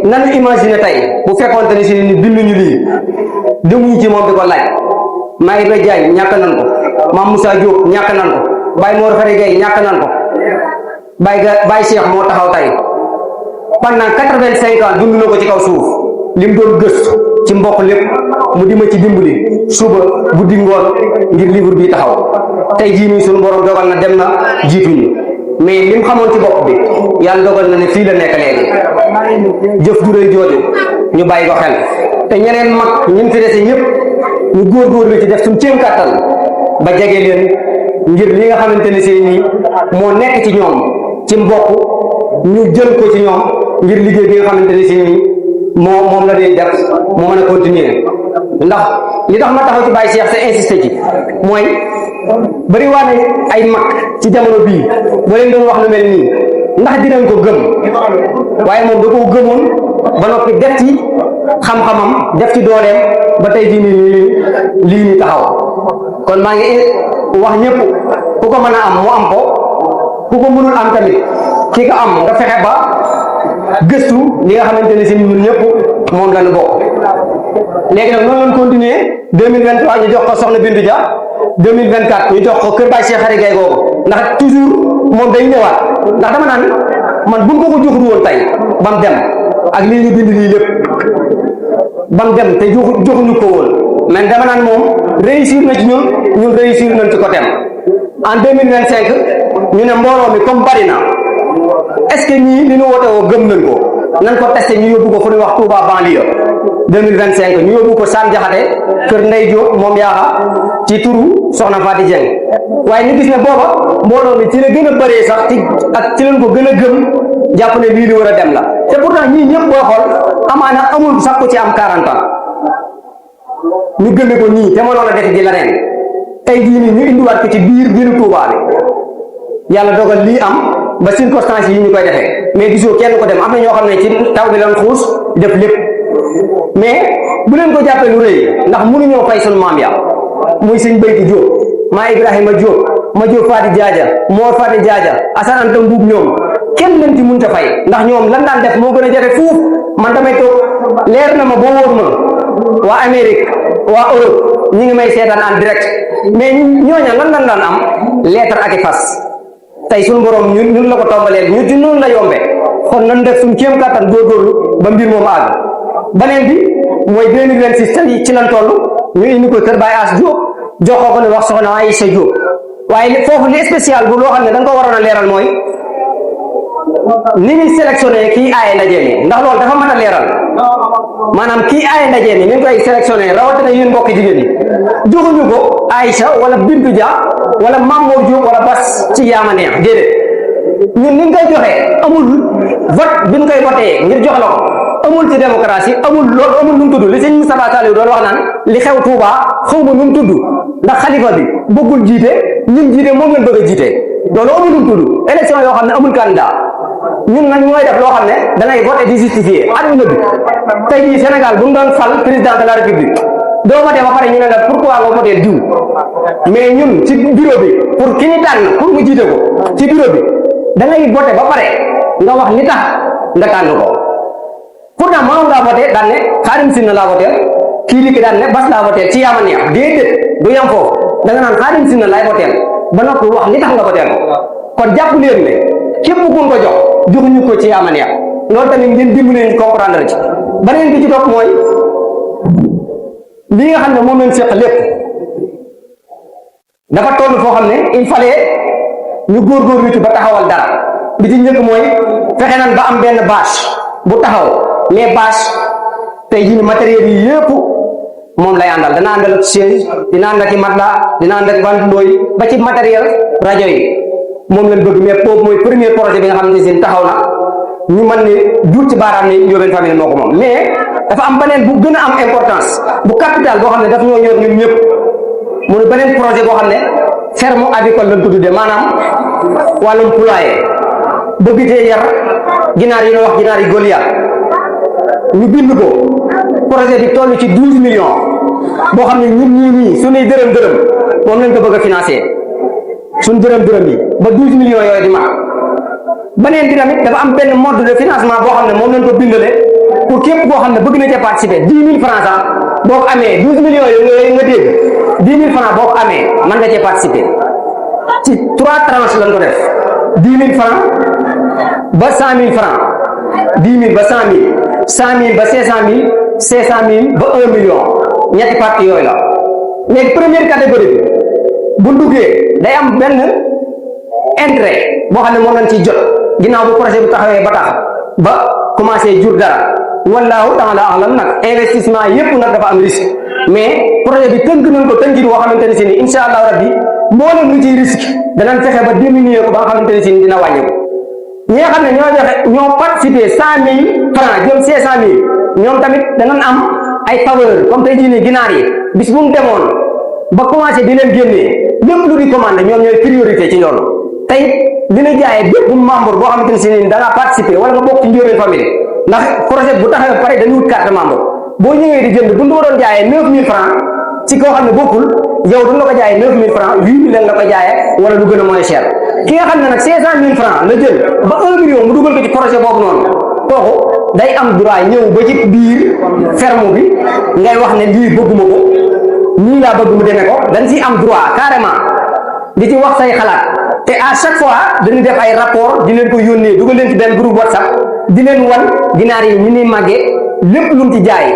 nanu imaginer tey bu fekkoonte ne si ni binduñu lii demuñu ci moom di ko laaj maa ngi ba Diagne ñàkk nan ko Mame Moussa Diop ñàkk nan ko Baye Mor Khary Gaye ñàkk nan ko Baye Cheikh moo taxaw tey pendant 85 ans dund na ko ci kaw suuf lim doon gëstu ci mbokk lépp mu di ma ci dimbali suba guddi ngoon ngir livre bi taxaw tey jii nii suñu borom dogal na dem na jiituñu mais lim xamoon ci bopp bi yàlla dogal na ne fii la nekk léegi jëf ju rëy jooju ñu bàyyi ko xel te ñeneen mag ñun fi dese ñëpp ñu góorgóorlu ci def suñu kéem kàttan ba jege leen ngir li nga xamante ne si nii moo nekk ci ñoom ci mbokk ñu jël ko ci ñoom ngir liggéey bi nga xamante ne si nii moom la ñuy def mu mën a continuer ndax li tax ma taxaw ci Baye Cheikh sa insisté ci mooy bari waa ne ay mag ci jamono bii boo leen doon wax lu mel nii ndax dinañ ko gëm waaye moom da koo gëmoon ba noppi def ci xam-xamam def ci dooleem ba tey jii nii lii nii taxaw kon maa ngi wax ñëpp ku ko mën a am mu am ko ku ko mënul am tamit ki ko am nga fexe ba gëstu li nga xamante ne si ñun ñëpp moom la ñu bokk léegi nag noonu lañ continuer 2023 ñu jox ko Soxna Bintu Dia 2024 ñu jox ko Kër Baye Cheikh Khary Gaye googu ndax toujours moom day ñëwaat ndax dama naan man buñ ko joxul woon tey ba mu dem ak lii ñu bind lii lépp ba mu dem te joxuñu ko woon mais dama naan moom réussir na ci ñun réussir nañ ci côté en 2025 ñu ne mbooloo mi comme bari na est-ce que ñii li ñu woote woo gëm nañ ko nañ ko testé ñu yóbbu ko fu ñuy wax Touba banlieue 2025 ñu yóbbu ko Sam Diakhaté kër Ndey Diop moom yaaxa ci turu Soxna Faty Dieng waaye ñu gis ne booba mbooloo mi ci la gën a bëree sax ci lañ ko gën a gëm jàpp ne lii li war a dem la te pourtant ñii ñëpp boo xool amaana amul sax ko ci am 40 ans ñu gëme ko nii te mënoon a def ji leneen tey jii nii ñu indiwaat ko ci biir Touba bi yàlla dogal lii am ba circonstances yi ñu koy defee mais gisoo kenn ko dem am na ñoo xam ne ci taw bi lan xuus def lépp mais bu leen ko jàppee lu rëy ndax mënuñoo fay sunu maam ya muy sëñ Bayti Diop maa Ibrahima Diop ma Diop Faty Diadia Mor Faty Diadia Assane Anta Mbuub ñoom kenn leen ci mënut a fay ndax ñoom lan daan def moo gën a jafe fuuf man damay toog leer na ma boo wóor ma waa Amérique waa Europe ñi ngi may seetaan en direct mais ñooña lan daan am lettre ak i fas tey suñu borom ñun la ko tombaleel ñu ci noonu la yombe kon nan def suñu kéem kattan góorgóorlu ba mbir moomu àgg beneen bi mooy 2026 tey ci lan toll ñu indi ko kër Baye As Diop jox ko ne wax soxna Aïssa Diop waaye foofu li spécial bu loo xam ne da nga ko waroon a leeral mooy ni ñuy sélectionné kii aaye ndaje mi ndax loolu dafa mën a leeral maanaam kii aaye ndaje mi ni ñu koy sélectionné rawatina yéen mbokki jigéen ñi joxuñu ko Aïcha wala Bintu Dia wala Mamour Diop wala Bas ci yaama neex déedéet ñun ni ñu koy joxee amul vote bi ñu koy votee ngir jox la ko amul ci démocratie amul loolu amul nu mu tudd li sëñ Moustapha Saliou doon wax naan li xew Touba xaw ma nu mu tudd ndax xalifa bi bëggul jiite ñun jiite moom ngeen bëgg a jiite loolu amul nu mu tudd élection yoo xam ne amul candidat ñun nag ñooy def loo xam ne dangay voté di justifier adduna bi tey jii Sénégal bu mu doon fal président de la république doo voté ba pare ñu ne la pourquoi nga voté diw mais ñun ci bureau bi pour ki ñu tànn pour mu jiite ko ci bureau bi dangay voté ba pare nga wax li tax nga tànn ko pourtant mënoon ngaa voté daan ne Xaadim Sylla laa voté kii di ki daan ne Bas laa voté ci yaama neex déedéet du yam foofu da nga naan Xaadim Sylla laay voté ba noppi wax li tax nga voté kon jàpp leen ne képp ku ko jox joxuñu ko ci yaama neex loolu tamit ngeen dimbali leen comprendre ci beneen bi ci topp mooy li nga xam ne moom lañ seq lépp dafa toll foo xam ne il fallait ñu góorgóorlu ci ba taxawal dara bi ci njëkk mooy fexe nan ba am benn bâche bu taxaw mais bâche tey jii matériel yi yëpp moom lay àndal dana àndal ak chaise dina ànd ak i matelas dina ànd ak ventilo yi ba ci matériel rajo yi moom lañ bëgg mais boobu mooy premier projet bi nga xam ne seen taxaw na ñu mën ne duut ci baaraam ne Ndiobène Famille moo ko moom mais dafa am beneen bu gën a am importance bu capital boo xam ne daf ñoo ñor ñun ñëpp mu ne beneen projet boo xam ne ferme avicole lañ ko tuddee maanaam wàllum poulailler bëgg cee yar ginaar yi ñuy wax ginaar yi Goliath ñu bind ko projet bi toll ci 12 millions boo xam ne ñun ñii suñuy dërëm moom lañ ko bëgg a financé suñ dërëm yi ba 12 millions yooyu di mat beneen bi tamit dafa am benn mode de financement boo xam ne moom lañ ko bindale pour képp koo xam ne bëgg na cee participer 10 000 francs sax boo ko amee 12 millions yooyu nga dégg 10 000 francs boo ko amee mën nga cee participer ci 3 tranches lañ ko def 10 000 francs ba 100 000 francs 10 000 ba 100 000 100 000 ba 500 000 500 000 ba 1 million ñetti parties yooyu la léegi première catégorie bi bu duggee day am benn intérêt boo xam ne moom lañ ciy jot ginnaaw bu projet bi taxawee ba tax ba commencé jur dara wallaahu taala alam nag investissement yépp nag dafa am risque mais projet bi tënk nañ ko tënkit boo xamante ne si ni incha allah rabbi mboolem lu ciy risque danañ fexe ba diminuer ko ba nga xamante ne si ni dina wàññi ko ñi nga xam ne ñoo participé 100 000 francs jëm 500 000 ñoom tamit danañ am ay faveur comme tey jii nii ginaar yi bis bu mu demoon ba commencé di leen génnee lépp lu di commandé ñoom ñooy priorité ci loolu tey dina jaayee bépp membre boo xamante ne si ni da ngaa participé wala nga bokk ci Ndiobène Famille ndax projet bu taxawee ba pare dañuy wut carte membre boo ñëwee di jënd bu ñu doon jaayee 9000 francs ci koo xam ne bokkul yow duñ la ko jaayee 9000 francs 8000 lañ la ko jaayee wala lu gën a moins cher ki nga xam ne nag 500000 francs la jël ba 1 million mu dugal ko ci projet boobu noonu kooku day am droit ñëw ba ci biir ferme bi ngay wax ne lii bëgguma ko nii laa bëgg mu demee ko dañ siy am droit carrément di ci wax say xalaat te à chaque fois dañuy def ay rapport di leen ko yónnee dugal leen ci benn groupe WhatsApp di leen wan ginaar yi ñu ni màggee lépp luñ ci jaay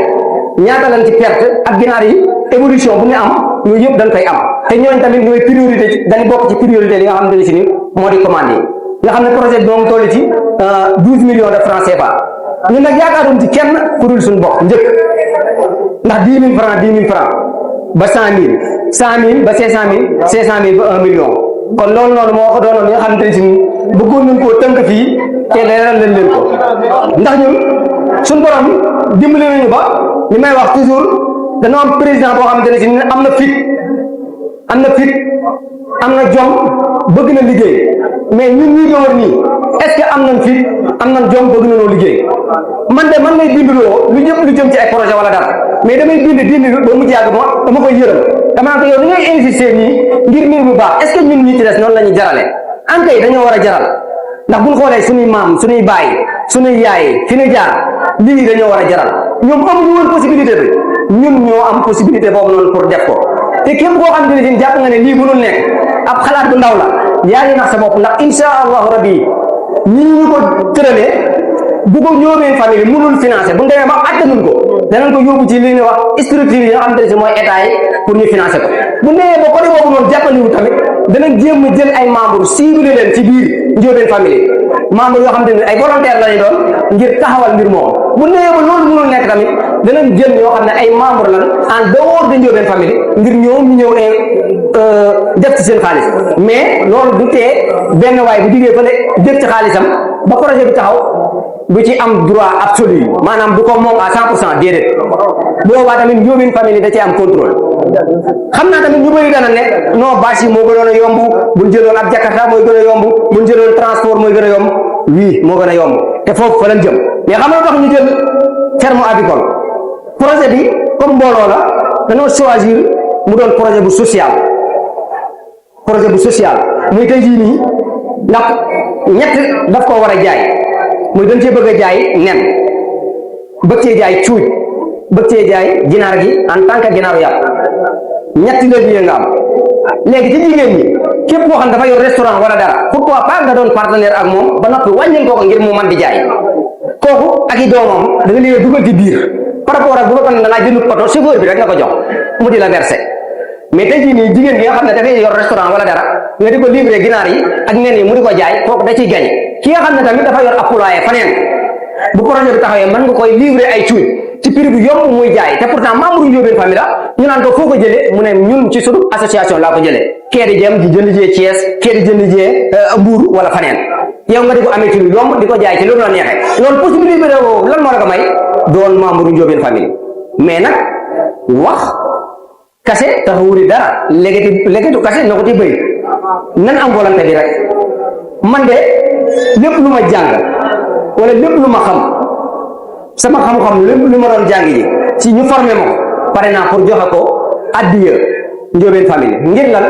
ñaata lañ ci perte ak ginaar yi évolution bu ñu am yooyu yëpp dañ koy am te ñooñ tamit ñooy priorité dañu bokk ci priorité li nga xamante ne si ni moo di commande yi nga xam ne projet bi moom toll ci 12 millions de francs CFA ñun nag yaakaaroon ci kenn ku dul suñu bopp njëkk ndax 10 000 francs 10 000 francs ba 100 000 100 000 ba 500 000 500 000 ba 1 million kon loolu noonu moo ko doonoon li nga xamante ne si ni bëggoon nañ koo tënk fii te leeral leen ko ndax ñun suñu borom dimbali nañu ba li may wax toujours dañoo am président boo xamante ne si am na fit am na jom bëgg na liggéey mais ñun ñii door nii est-ce que am nañ fit am nañ jom bëgg na noo liggéey man ngay binduloo lu jëm ci ay projet wala dara mais damay bind ba mu yàgg dama koy yërëm dama naan ko yow ni ngay insister nii ngir mbir bu baax est-ce que ñun ñi ci des noonu la ñuy jarale ankay dañoo war a jaral ndax buñ xoolee suñuy maam suñuy baay suñuy yaay fi ñu jaar lii dañoo war a jaral ñoom amuñu woon possibilité bi ñun ñoo am possibilité boobu noonu pour def ko te képp koo xam ne jàpp nga ne lii mënul nekk ab xalaat bu ndaw la yaa ngi nax sa bopp ndax insha allahu rabbi ñii ñu ko tëralee bu ko ñoomee famille mënul financer bu ñu demee ba attanul ko danañ ko yóbbu ci li ñuy wax structure yi nga xam ne mooy état yi pour ñu financer ko bu nee ba côté boobu noonu jàppandiwu tamit danañ jéem a jël ay membres ciblé leen ci biir njóobeen famille membres yoo xam ne ay volontaire lañu doon ngir taxawal mbir moom bu nee ba loolu mënul nekk tamit danañ jël ñoo xam ne ay membres lan en dehors de njóobeen famille ngir ñoom ñu ñëw def ci seen xaalis mais loolu du tee benn waay bu jugee fële def ci xaalisam ba projet bi taxaw du ci am droit absolu maanaam du ko moom à 100% déedéet boobaa tamit njóobeen famille da ci am contrôle xam naa tamit ñu bëri dana ne non bâche yi moo gënoon a yomb buñ jëloon ab jakarta mooy gën a yomb buñ jëloon transport mooy gën a yomb oui moo gën a yomb te foofu fa lañ jëm mais xam nga tax ñu jël ferme avicole projet bi comme mbooloo la dañoo choisir mu doon projet bu social muy tey jii nii ndax ñett daf ko war a jaay muy dañ cee bëgg a jaay nen bëgg cee jaay cuuj bëgg cee jaay ginaar gi en tant que ginaaru yàpp ñetti levier nga am léegi ci jigéen ñi képp koo xam dafa yor restaurant wala dara pourquoi pas nga doon partenaire ak moom ba noppi wàññil ko ngir mu man di jaay kooku ak i doomam da nga leen dugal ci biir par rapport ak bu ko ne da ngaa jënd oto chauffeur bi rek nga ko jox mu di la verser mais tey jii nii jigéen gi nga xam ne dafay yor restaurant wala dara nga di ko livrer ginaar yi ak nen yi mu di ko jaay kooku da ciy gañ ki nga xam ne tamit dafa yor ab poulailler faneen bu projet bi taxawee mën nga koy livrer ay cuuj ci prix bu yomb muy jaay te pourtant membre njóobeen famille la ñu naan ko foo ko jëlee mu ne ñun ci sunu association laa ko jëlee kee di jëm di jënd jee Thiès kee di jënd jee Mbour wala faneen yow nga di ko amee ci lu yomb di ko jaay ci loolu la neexee loolu possibilité bi lan moo la ko may doon membre njóobeen famille mais nag wax kase taxawuri dara légetu kase na ko ci bëri nan am volonté bi rek man de lépp lu ma jàng wala lépp lu ma xam sama xam-xam lépp lu ma doon jàng ji ci ñu formé ma ko pare naa pour joxe ko addiya njóobeen famille ngir lan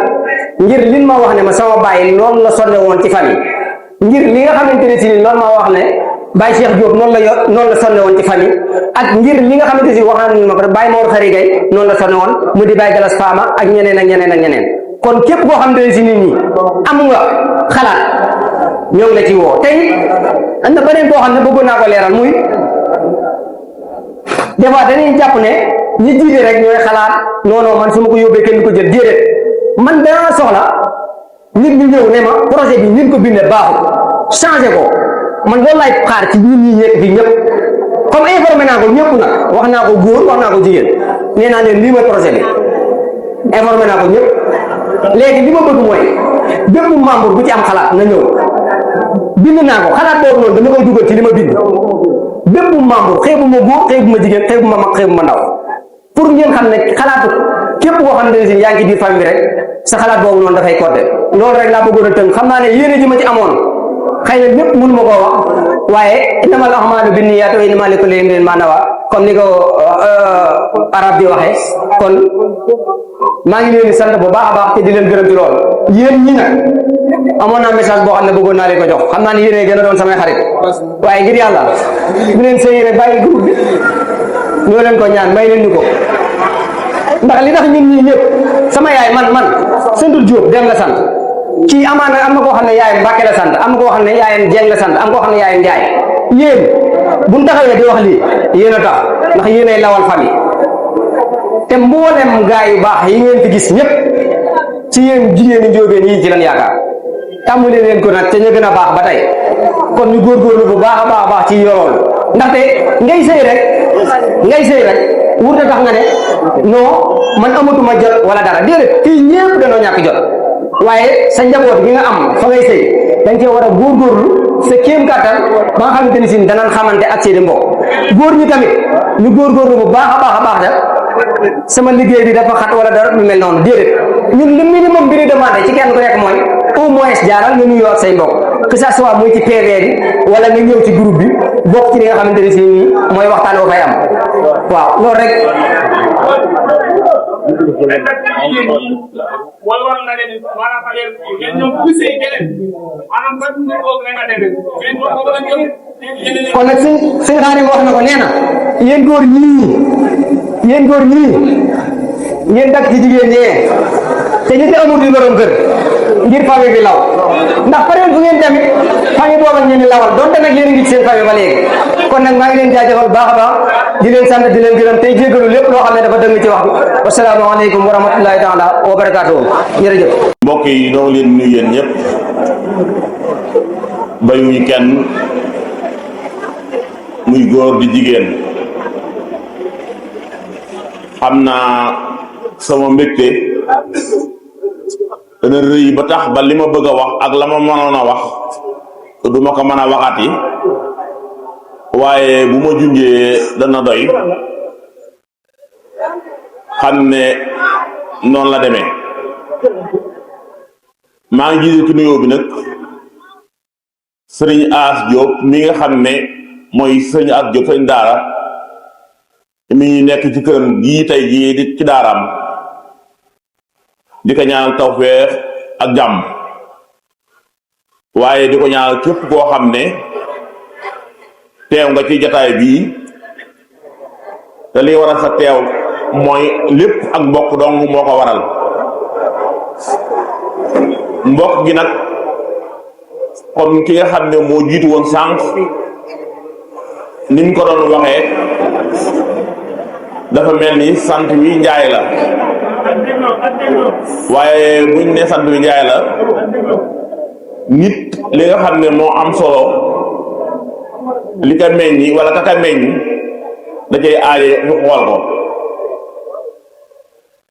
ngir lin ma wax ne ma sama bàyyi loolu la sonne woon ci famille ngir li nga xamante ne si ni loolu ma wax ne Baye Cheikh Diop noonu la sonne woon ci famille ak ngir li nga xamante si wax nañ ma ko Baye Mor Xari Gay noonu la sonne woon mu di Baye Galas Fama ak ñeneen ak ñeneen ak ñeneen kon képp koo xamante ne si nit ñi am nga xalaat ñoo ngi la ci woo tey am na beneen boo xam ne bëggoon naa ko leeral muy des fois dañuy jàpp ne ñi jiite rek ñooy xalaat non non man su ma ko yóbbee kenn du ko jël déedéet man danaa soxla nit ñu ñëw ne ma projet bi ñun ko bindee baaxul changé ko man loolu laay xaar ci ñun ñi nekk fii ñëpp comme informé naa ko ñëpp nag wax naa ko góor wax naa ko jigéen nee naa leen lii mooy projet bi informé naa ko ñëpp léegi li ma bëgg mooy bépp membre bu ci am xalaat na ñëw bind naa ko xalaat boobu noonu dama koy dugal ci li ma bind bépp membre xeebu ma góor xeebu ma jigéen xeebu ma mag xeebu ma ndaw pour ngeen xam ne xalaatu képp koo xam ne si yaa ngi ci biir famille rek sa xalaat boobu noonu dafay côté loolu rek laa bëggoon a tënk xam naa ne yéene ji ma ci amoon xëy na lépp mënu ma koo wax waaye innamal a'maalu binniyaati wa innamaa likulli imri'in maa nawaa comme ni ko arab di waxee kon maa ngi leen di sant bu baax a baax te di leen gërëm ci loolu yéen ñi nag amoon naa message boo xam ne bëggoon naa leen ko jox xam naa ne yéen gën a doon samay xarit waaye ngir yàlla bu leen sëy rek bàyyi groupe bi ñoo leen ko ñaan may leen ñu ko ndax li tax ñun ñii ñëpp sama yaay man santul Diop dem la sant kii amaana am na koo xam ne yaayam Mbàkke la sant am na koo xam ne yaayam Jeng la sant am koo xam ne yaayam Njaay yéen buñ taxawee di wax lii yéen a tax ndax yéenay lawal famille te mboolem gaa yu baax yi ngeen fi gis ñëpp ci yéen jigéen ñi njóobeen yi ci lan yaakaar tàmmali leen ko nag te ñu gën a baax ba tey kon ñu góorgóorlu bu baax a baax ci yorool ndaxte ngay sëy rek wurte tax nga ne non man amatuma jot wala dara déedéet fii ñëpp dañoo ñàkk jot waaye sa njaboot gi nga am fa ngay sëy dañ cee war a góorgóorlu sa kéem kàttan ba nga xamante ni si danañ xamante ak seeni mbokk góor ñi tamit ñu góorgóorlu bu baax a baax da sama liggéey bi dafa xat wala dara lu mel noonu déedéet ñun le minimum bi ñu demandé ci kenn ku nekk mooy au moins jaaral nga nuyoo ak say mbokk que ça soit muy ci PV bi wala nga ñëw ci groupe bi bokk ci li nga xamante ne si nii mooy waxtaan wa fay am waaw loolu rek jigéen ñi wala war na leen maanaam affaire ngeen ñoom bu gisee keneen maanaam ban boobu nga demee ngeen wax ko la ñoom kon nag sëñ Xaadim wax na ko nee na yéen góor ñii ngeen dakk ci jigéen ñee te ñu te amul di borom kër ngir famille bi law ndax période bu ngeen tamit famille boobu ngeen di lawal donte nag yéen a ngi ci seen famille ba léegi kon nag maa ngi leen jaajëfal baax a baax di leen sant di leen gërëm tey jéggalu lépp loo xam ne dafa dëng ci wax bi wasalaamaaleykum wa rahmatullahi taala wa barakaatuhu jërëjëf. mbokk yi ñoo ngi leen nuyu yéen ñëpp bayuñu kenn muy góor di jigéen xam naa sama mbégte dana rëy ba tax ba li ma bëgg a wax ak la ma mënoon a wax du ma ko mën a waxati waaye bu ma junjee dana doy xam ne noonu la demee maa ngi jiite ci nuyoo bi nag sëriñ As Diop mi nga xam ne mooy sëriñ As Diop sëriñ daara mi nekk ci këram gii tey jii di ci daaraam di ko ñaanal tawfeex ak jàmm waaye di ko ñaanal képp koo xam ne teew nga ci jataay bii te li waral sa teew mooy lépp ak mbokk dong moo ko waral mbokk gi nag comme ki nga xam ne moo jiitu woon sànq niñ ko doon waxee dafa mel ni sant wi njaay la waaye buñ ne sant wi njaay la nit li nga xam ne moo am solo li ka meññi wala kaka meññ da cay aaje ñu xool ko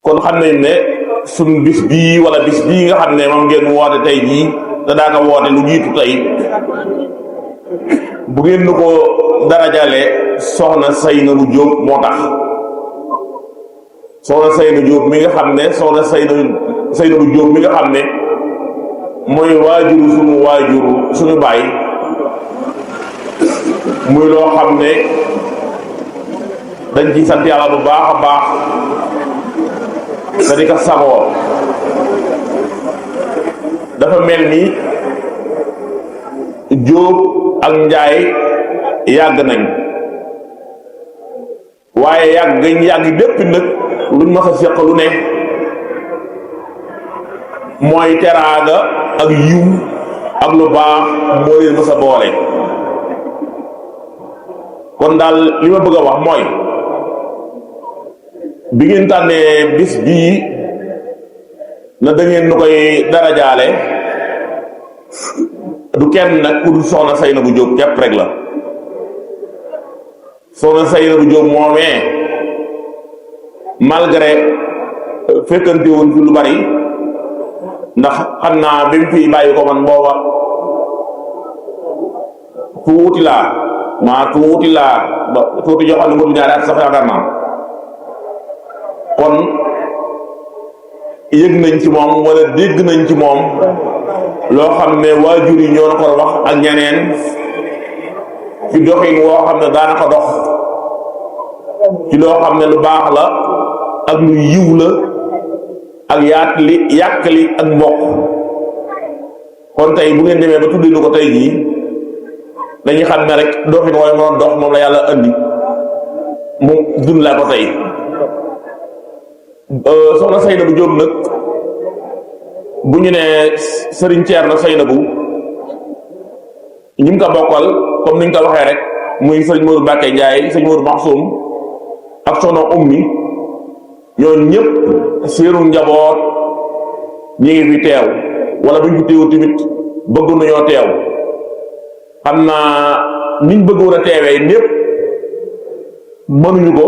kon xam nañ ne suñ bis bii wala bis bii nga xam ne moom ngeen woote tey jii te daa ko woote lu jiitu tey bu ngeen nu ko darajale soxna Seynabou Diop moo tax soxna Seynabou Diop mi nga xam ne soxna Seynabou Diop mi nga xam ne mooy waajuru suñu baay muy loo xam ne dañ ci sant yàlla bu baax a baax te di ko sagoo dafa mel ni Diop ak Njaay yàgg nañ waaye yàgg lépp nag luñ ma sa seq lu ne mooy teraanga ak yiw ak lu baax moo leen ma sa boole kon daal li ma bëgg a wax mooy bi ngeen tànnee bis bii na da ngeen nu koy darajaale du kenn nag ku dul soxna Seynabou Diop képp rek la soxna Seynabou Diop moomee malgré fekkante woon fi lu bari ndax xam naa bi mu fi bàyyi ko man booba tuuti laa ba tuuti joxal ne matu ñaari at sax yaakaar naa kon yëg nañ ci moom wala dégg nañ ci moom loo xam ne waajur yi ñoo na ko wax ak ñeneen ci doxin woo xam ne daana ko dox ci loo xam ne lu baax la ak lu yiw la ak yàqli ak mbokk kon tey bu ngeen demee ba tuddee lu ko tey jii dañuy xam ne rek doxin wooy nga dox moom la yàlla andi mu dund la ko tey soxna Seynabou Diop nag bu ñu ne Serigne Thierno Seynabou ñi mu ko bokkal comme ni ñu ko waxee rek muy sëñ Modou Mbacke Ndiaye sëñ Modou Maxsoum ak soxna Ummi ñooñu ñëpp seenu njaboot ñi ngi fi teew wala buñ fi teewu tamit bëgg nañoo teew xam naa niñ bëggoon a teewee ñëpp mënuñu ko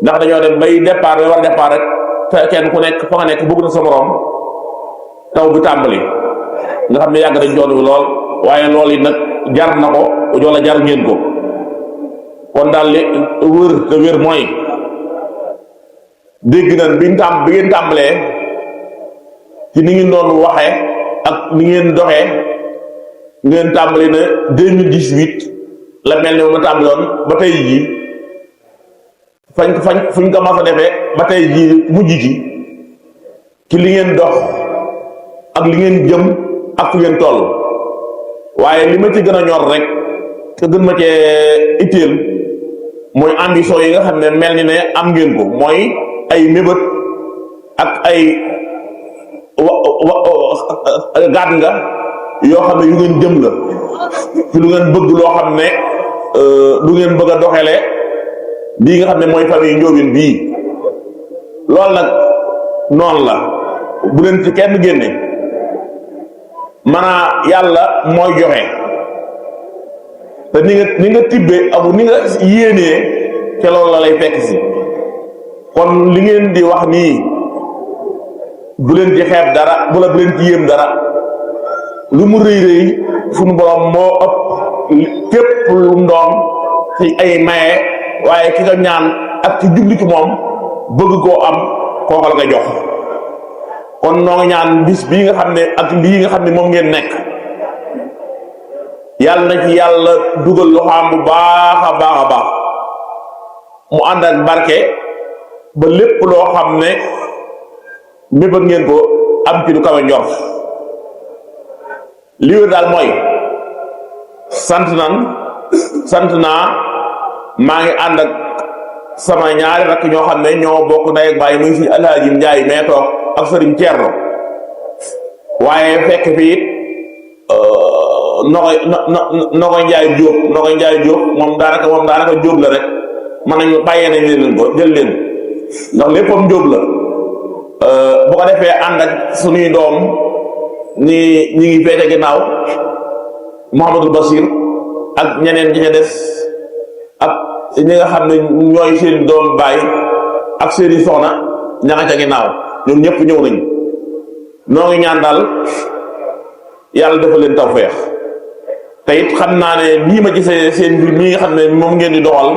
ndax dañoo dem bay départ bay war a départ rek te kenn ku nekk fa nga nekk bëgg na sa morom taw bi tàmbali nga xam ne yàgg nañ joon wi lool waaye loolu it nag jar na ko wala jar ngeen ko kon daal li wër te wér mooy dégg nañ bi ngeen tàmbalee ci ni ngeen doon waxee ak ni ngeen doxee ngeen tàmbali na 2018 la mel ni ma tàmbaloon ba tey jii fuñ ko mas a defee ba tey jii mujj gi ci li ngeen dox ak li ngeen jëm ak fu ngeen toll waaye li ma ci gën a ñor rek te gën ma cee itteel mooy ambition yi nga xam ne mel ni ne am ngeen ko mooy ay mébét ak ay gaat nga yoo xam ne yu ngeen jëm la ci lu ngeen bëgg loo xam ne lu ngeen bëgg a doxele bii nga xam ne mooy famille Ndiobène bii loolu nag noonu la bu leen ci kenn génne maanaa yàlla mooy joxe te ni nga tibbee ak ni nga yéenee ca loolu la lay fekk si kon li ngeen di wax nii bu leen ci xeeb dara bu leen ci yéem dara lu mu rëy rëy suñu borom moo ëpp képp lu mu doon ci ay maye waaye ki ko ñaan ak ci jubli ci moom bëgg koo am kooku la nga jox kon noo ngi ñaan bis bii nga xam ne ak lii nga xam ne moom ngeen nekk yàlla na ci yàlla dugal loxaam bu baax a baax a baax mu ànd ak barke ba lépp loo xam ne mébét ngeen ko am ci lu kawe njort li wér daal mooy sant naa maa ngi ànd ak sama ñaari rakk ñoo xam ne ñoo bokk ndey ak baay muy si Alaaji Njaay mee toog ak sëriñ Ceerno waaye fekk fi it Nogoy Njaay Jóob moom daanaka Jóob la rek mën nañu bàyyee nañ leen ko jël leen ndax léppam Jóob la bu ko defee ànd ak suñuy doom ñi ngi féete ginnaaw Mouhamadul Basir ak ñeneen ñi ca des ak ñi nga xam ne ñooy seen doom baay ak seeni soxna ña nga ca ginnaaw ñoom ñëpp ñëw nañ noo ngi ñaan daal yàlla dafa leen tawfeex te it xam naa ne lii ma gisee seen mbir mi nga xam ne moom ngeen di doxal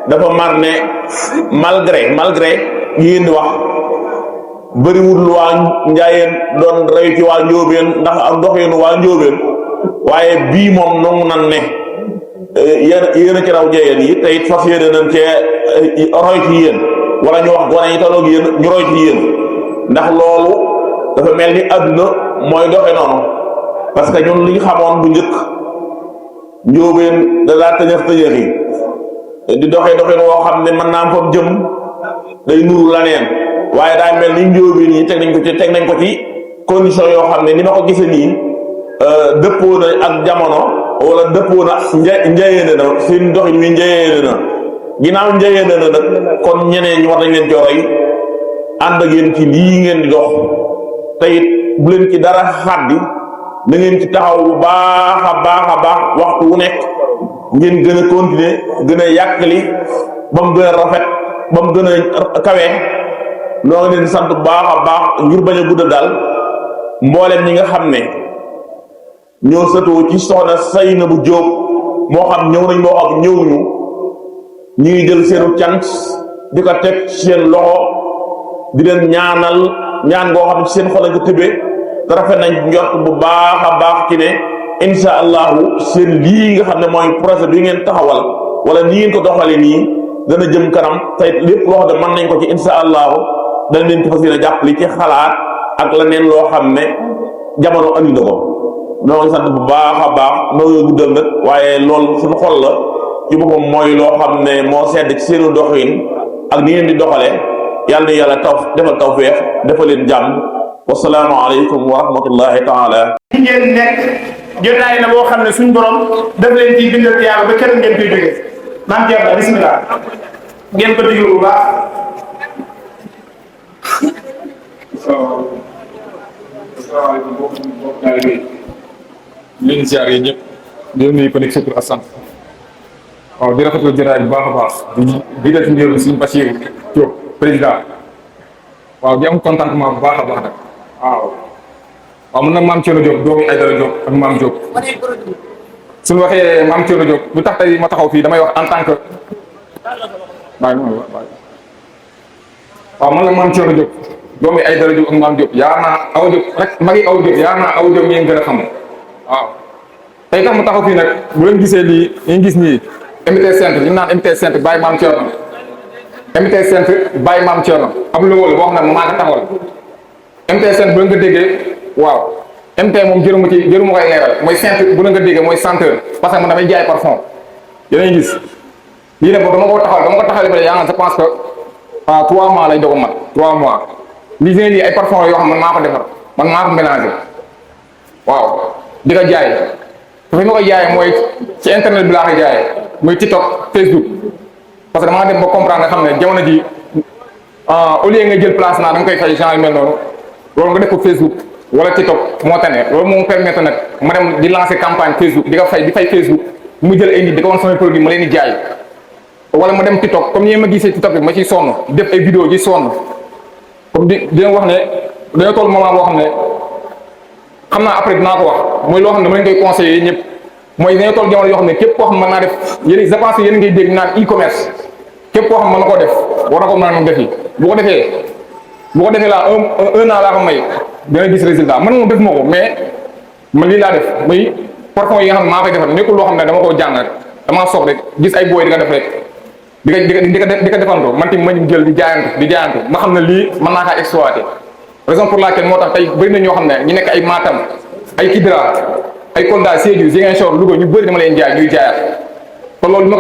dafa mar ne malgré yi ngeen di wax bëriwul lu waa Njaayeen doon rey ci waa Njóobeen ndax ak doxeenu waa Njóobeen waaye bii moom nangu nan ne yéen a ci raw Njaayeen yi te it fas yéene nañ cee roy ci yéen wala ñu wax gone yi tolloog yéen ñu roy ci yéen ndax loolu dafa mel ni àdduna mooy doxe noonu parce que ñun li ñu xamoon bu njëkk Njóobeen da daa tëñëx yi di doxee woo xam ne mën naa am foofu jëm day nuru laneen waaye daa mel ni Njóobeen yi teg nañ ko ci condition yoo xam ne ni ma ko gisee nii dëppoo na ak jamono wala dëppoo na njëyeene na seen doxin wi njëyeene na ginnaaw njëyeene na nag kon ñeneen ñi war nañ leen coroy ànd ak yéen ci lii ngeen di dox te it bu leen ci dara xaddi na ngeen ci taxaw bu baax a baax waxtu wu nekk ngeen gën a continuer gën a yàqali ba mu gën a rafet ba mu gën a kawe noo ngi leen sant bu baax a baax ngir bañ a gudda daal mboolem ñi nga xam ne ñoo sëtoo ci soxna Saynabu Jóob moo xam ñëw nañ moo xam ñëwuñu ñu ngi jël seenu cant di ko teg ci seen loxo di leen ñaanal ñaan ngoo xam ne ci seen xol nga tëbee te rafet nañ njort bu baax a baax ci ne insha allahu seen lii nga xam ne mooy projet bi ngeen taxawal wala ni ngeen ko doxale nii dana jëm kanam tey lépp loo xam ne mën nañ ko ci insha allahu dana leen ci fas yéene jàpp li ci xalaat ak la neen loo xam ne jamono andi na ko noo ngi sant bu baax a baax noo ngi guddal nag waaye loolu suñu xol la ci boppam mooy loo xam ne moo sedd ci seenu doxin ak ni ngeen di doxale yàlla na yàlla defal tawfeex defal leen jàmm wasalaamu aleykum wa rahmatullahi taala ngeen nekk jotaay na boo xam ne suñ borom daf leen ciy bindal yàlla ba kenn ngeen koy jógee maam Thierno bismillah ngeen ko déglu bu baax. asalaamaaleykum mbokk naa leen ziar yi ñëpp di nuyu ko nekk sa tur ak sant waaw di rafetlu jotaay bu baax a baax di def njëriñ suñu Bachir Diop président waaw di am contentement bu baax a baax nag waaw mun nag maam Thierno Diop doomu Aïdara Diop ak maam Diop suñu waxee maam Thierno Diop lu tax tey ma taxaw fii damay wax en tant que waaw man nag maam Thierno Diop doomu Aïdara Diop ak maam Diop yaa naa aw Diop rek magi aw Diop yaa naa aw Diop ngeen gën a xam waaw tey tax mu taxaw fii nag bu leen gisee lii ngeen gis nii MT centre ñu naan MT centre bàyyi maam Thierno MT centre bàyyi maam Thierno am lu wóolu boo xam ne maa ko taxawal MT5 bu la nga déggee waaw MT moom jëruma koy leeral mooy centre bu la nga déggee mooy centre parce que man damay jaay parfum yéen a ngi gis lii nag dama ko taxawee ba yaa nga je pense que 3 mois lay doog a mat 3 mois lii ngeen di ay parfum yoo xam man maa ko defar man maa ko mélangé waaw di ko jaay te fi ma koy jaayee mooy ci internet bi laa koy jaayee muy TikTok Facebook parce que damaa dem ba comprendre nga xam ne jamono ji au lieu nga jël place naa da nga koy fay genre yu mel noonu loolu nga def ko Facebook wala TikTok moo tane loolu moo permettre nag ma dem di lancer campagne Facebook di ko fay Facebook mu jël ay nit di ko wan samay produit ma leen di jaay wala ma dem TikTok comme ni ma gisee TikTok bi ma ciy sonn def ay vidéo ci sonn comme dina wax ne dañoo toll moment boo xam ne xam naa après dinaa ko wax mooy loo xam ne ma leen koy conseiller ñëpp mooy dañoo toll jamono yoo xam ne képp koo xam mën naa def yéen je pense yéen ngay dégg naan e-commerce képp koo xam mën na koo def war na ko mën a defi bu ko defee laa un an laa ko may dina gis résultat man moom def ma ko mais man lii laa def muy parfum yi nga xam ne maa koy defar nekkul loo xam ne dama koo jàng rek damaa soog rek gis ay booy di ko def rek di ko defandoo man tamit ma jël di jaayantu ma xam ne lii mën naa kaa exploité raison pour laquelle moo tax tey bëri na ñoo xam ne ñu nekk ay Matam ay Kidira ay Kolda Sédhiou Ziguinchor Louga ñu bëri dama leen jaay ñuy jaayaat te loolu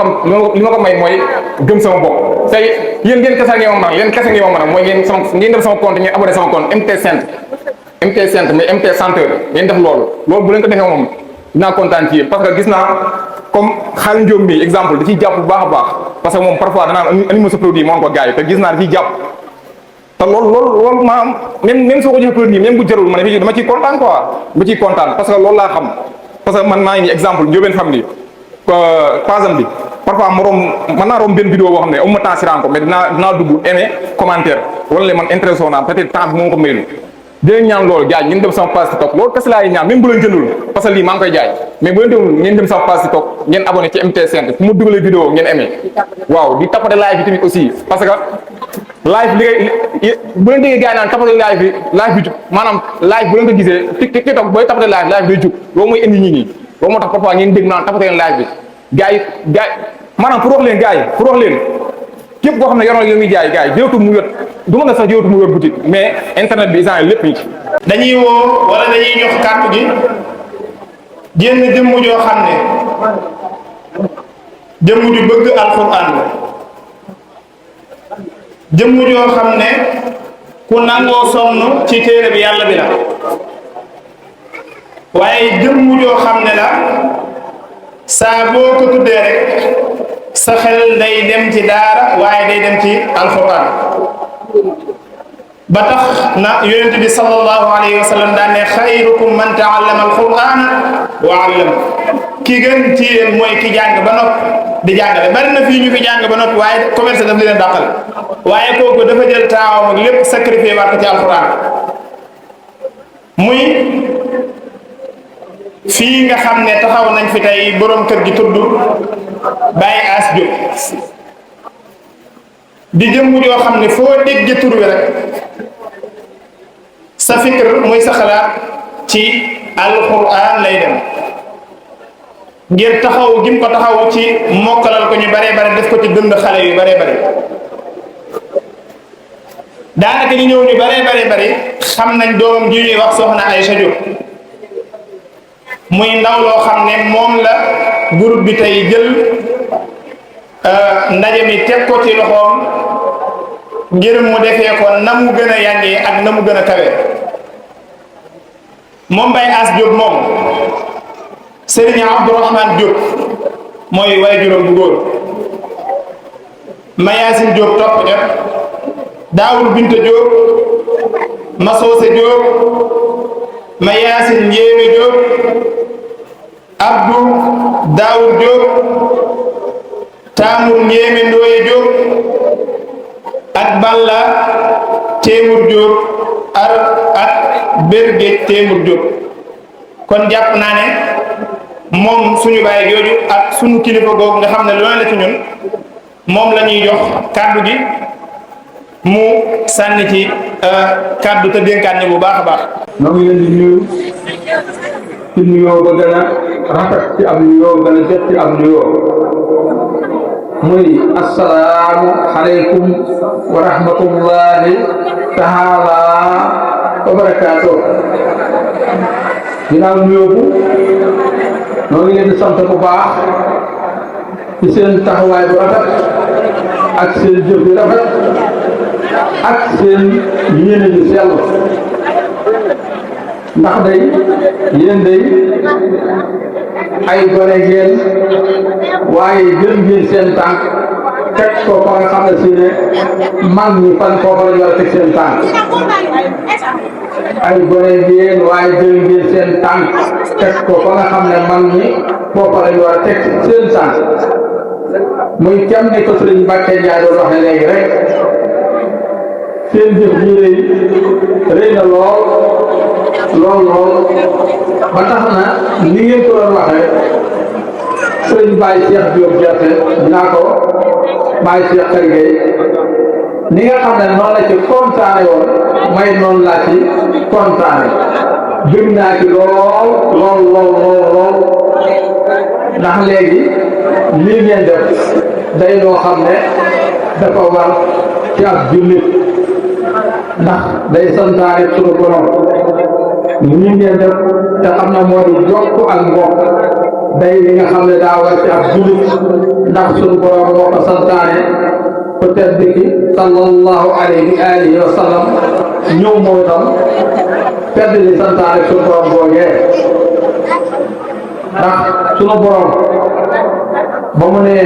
li ma ko may mooy gëm sama bopp tey yéen ngeen kese ngeen ma mën a mooy ngeen def sama compte ngeen abonné sama compte MT Centre mais MT Centre ngeen def loolu bu leen ko defee moom dinaa kontaan ci yéen parce que gis naa comme xaalis Ndiom bi exemple da ciy jàpp bu baax a baax parce que moom parfois danaa anima sa produit moo ko gars yi te gis naa da ciy jàpp te loolu maanaam même soo ko joxee produit même bu jarul ma ne dama ciy kontaan quoi dama ciy kontaan parce que loolu laa xam parce que man maa ngi nii exemple Ndiobène Family pasam bi parfois mën naa romb benn vidéo boo xam ne amuma temps si ko mais dinaa dugg aimer commentaire wala le man intéressé naa peut-être temps bi moo ko maylu dinañ ñaan loolu jaay ngeen dem sama page TikTok loolu kese laay ñaan même bu leen jëndul parce que lii maa ngi koy jaay mais bu leen demul ngeen dem sama page TikTok ngeen abonné ci MT Centre fu ma dugalee vidéo ngeen aimé waaw di tapoter live bi tamit aussi parce que live li ngay bu leen déggee gars yi naan tapoter live bi maanaam live bu leen ko gisee TikTok booy tapoter live day jug loolu mooy indi ñi nii loolu moo tax parfois ngeen dégg naan tapoter live bi gars yi maanaam pour wax leen gars yi pour wax leen képp koo xam ne yoroon li muy jaay gars yi jëwatu mu yot du ma nga sax jëwatu mu yor boutique mais internet bi isaan lépp ñi ci dañuy woo wala dañuy jox kàddu gi jénn jëmm joo xam ne jëmm ju bëgg alxuraan la jëmm joo xam ne ku nangoo sonn ci téere bi yàlla bi la waaye jëmm joo xam ne la saa boo ko tuddee rek sa xel day dem ci daara waaye day dem ci alxuraan ba tax na yonent bi sallallahu alayhi wa sallam daan ne xayrukum man taallama alqurana wa allama ki gën ci yéen mooy ki jàng ba noppi di jàngale bari na fii ñu fi jàng ba noppi waaye commerce daf leen dàqal waaye kooku dafa jël taawam ak lépp sacrifié waat ko ci alquran muy fii nga xam ne taxaw nañ fi tey borom kër gi tudd Baye Ass Diop di jëmm joo xam ne foo dégg tur wi rek sa fikr muy sa xalaat ci alquran lay dem ngir taxaw gim ko taxaw ci mokkalal ko ñu bare bare def ko ci dënd xale yu bare bare daanaka ñu ñëw ñu bare bare xam nañ doomam ji ñuy wax soxna Aïcha Diop muy ndaw loo xam ne moom la groupe bi tey jël ndaje mi teg ko ci loxoom ngir mu defee ko na mu gën a yàngee ak na mu gën a kawe moom Baye Ass Diop moom Serigne Abdourahmane Diop mooy waajuram bu góor Mayacine Diop topp ca Daawul Binta Diop Masose Diop Mayacine Njéeme Diop Abdou Daawul Diop Tamour Njéeme Ndoye Diop ak Balla Témour Diop ak Berge Témour Diop kon jàpp naa ne moom suñu baay jooju ak suñu kilifa googu nga xam ne loolu la ci ñun moom la ñuy jox kàddu gi mu sànni ci kàddu te dénkaat ne bu baax a baax. ñoo ngi leen di nuyu ci nuyoo ba gën a rafet ci ab nuyoo gën a jot ci ab nuyoo muy asalaamu aleykum wa rahmatullahi taala wa barakaatu. Ginnaaw nuyoo bu noo ngi leen di sant bu baax ci seen taxawaay bu rafet ak seen jëf yu rafet ak seen yéene yu sell ndax day yéen day ay gone ngeen waaye jël ngeen seen tànk teg ko fa nga xam ne si ne mag ñi fan foofa la ñu war a teg seen tànk ay gone ngeen waaye jël ngeen seen tànk teg ko fa nga xam ne mag ñi foofa la ñu war a teg seen tànk muy kem ni ko Sëriñ Mbàkke Njaay doon waxee léegi rek seen jëf ji rëy na lool ba tax na ni ngeen ko doon waxee Sëriñ Baye Cheikh Diop Diaté dinaa ko Baye Cheikh Kërgey ni nga xam ne noonu la ci kontaane woon may noonu laa ci kontaane jëm naa ci lool ndax léegi lii ngeen def day loo xam ne dafa war ci ab jullit ndax day santaane sunu borom lii ngeen def te xam na moo di jokk ak mbokk day li nga xam ne daa war ci ab jullit ndax sunu borom moo ko santaane ku tedd ki sallallahu alayhi wa alihi wa sallam ñëw moo tam tedd li santaane sunu borom boogee ndax sunu borom ba mu ne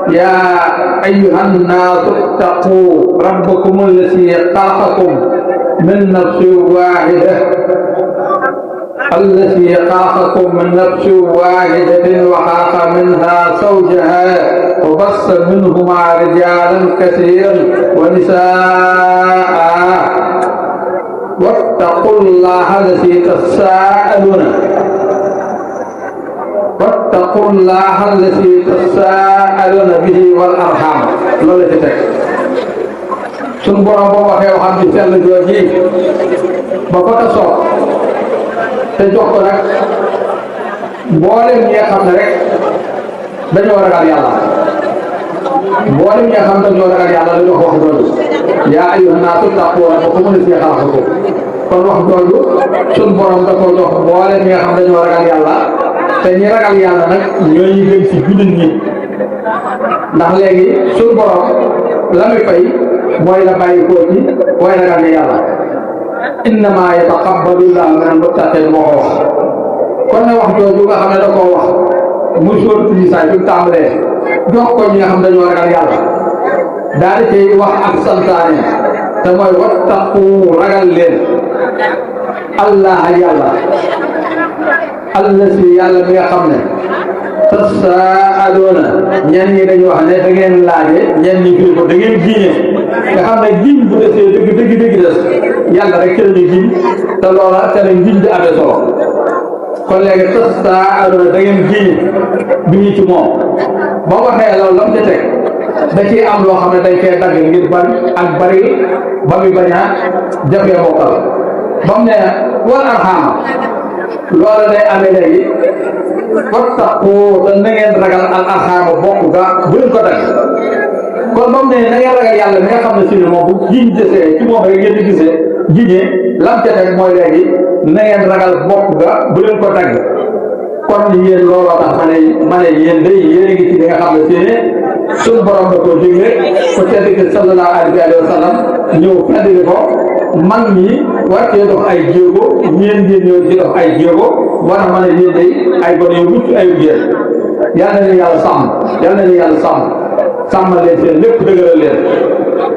yaa ayyuhan naasu ittaqu rabbakum allati xalaqakum min nafsin waahida التي خلقكم من نفس واحدة وخلق منها زوجها وبث منهما رجالا كثيرا ونساء واتقوا الله الذي تساءلون به والأرحام loolu ci teg sunu borom boo waxee waxam ci sell jooji ba ko ta soob te jox ko nag mboolem ñi nga xam ne rek dañoo ragal yàlla mboolem ñi nga xam ne dañoo ragal yàlla dañoo wax jooju yaa ayyuhan naasu ittaquu rabbakum allazii xalaqakum kon wax jooju sunu borom da koo jox mboolem ñi nga xam ne dañoo ragal yàlla te ñi ragal yàlla nag ñooy gën ci jullit ñi ndax léegi sunu borom la muy fay mooy la bàyyi koo ci mooy ragal ne yàlla innama yataqabbalu llaahu minal muttaqiin moo ko wax kon ne wax jooju nga xam ne da koo wax muy sóoratu Nisaa bi mu tàmbalee jox ko ñi nga xam ne dañoo ragal yàlla daal di koy wax ak santaane te mooy wattaqu ragal leen allah yàlla allasi yàlla mi nga xam ne tasaaluuna ñenn ñi dañu wax ne da ngeen laaje ñenn ñi firi ko da ngeen giñe nga xam ne giñ bu desee dëgg des yàlla rek ci la ñu giñ te loola te la giñ di amee solo kon léegi tasaaluuna da ngeen giñe bi ñu ci moom ba waxee loolu lam ca teg da ciy am loo xam ne dañ koy dagg ngir ban ak bari ba muy bañ a jafee bokkal ba mu ne wal arxaama loola day amee léegi wattaqu te na ngeen ragal al arxaama bokk ga bu leen ko dagg kon ba mu ne na ngeen ragal yàlla mi nga xam ne si ne moom bu jiñ desee ci moom rek ngeen di gisee jiñee lam ca teg mooy léegi na ngeen ragal bokk ga bu leen ko dagg kon yéen looloo tax ma ne yéen day yéen a ngi ci li nga xam ne si ne suñu borom da koo digle ko tedd ki sallallahu alayhi wa sallam ñëw feddli ko mag ñi war cee dox ay jéego ñeen ngeen ñëw ci dox ay jéego war a mën a yéen day ay gone yu mucc ayu géer yal na leen yàlla sàmmal leen seen lépp dëgëral leen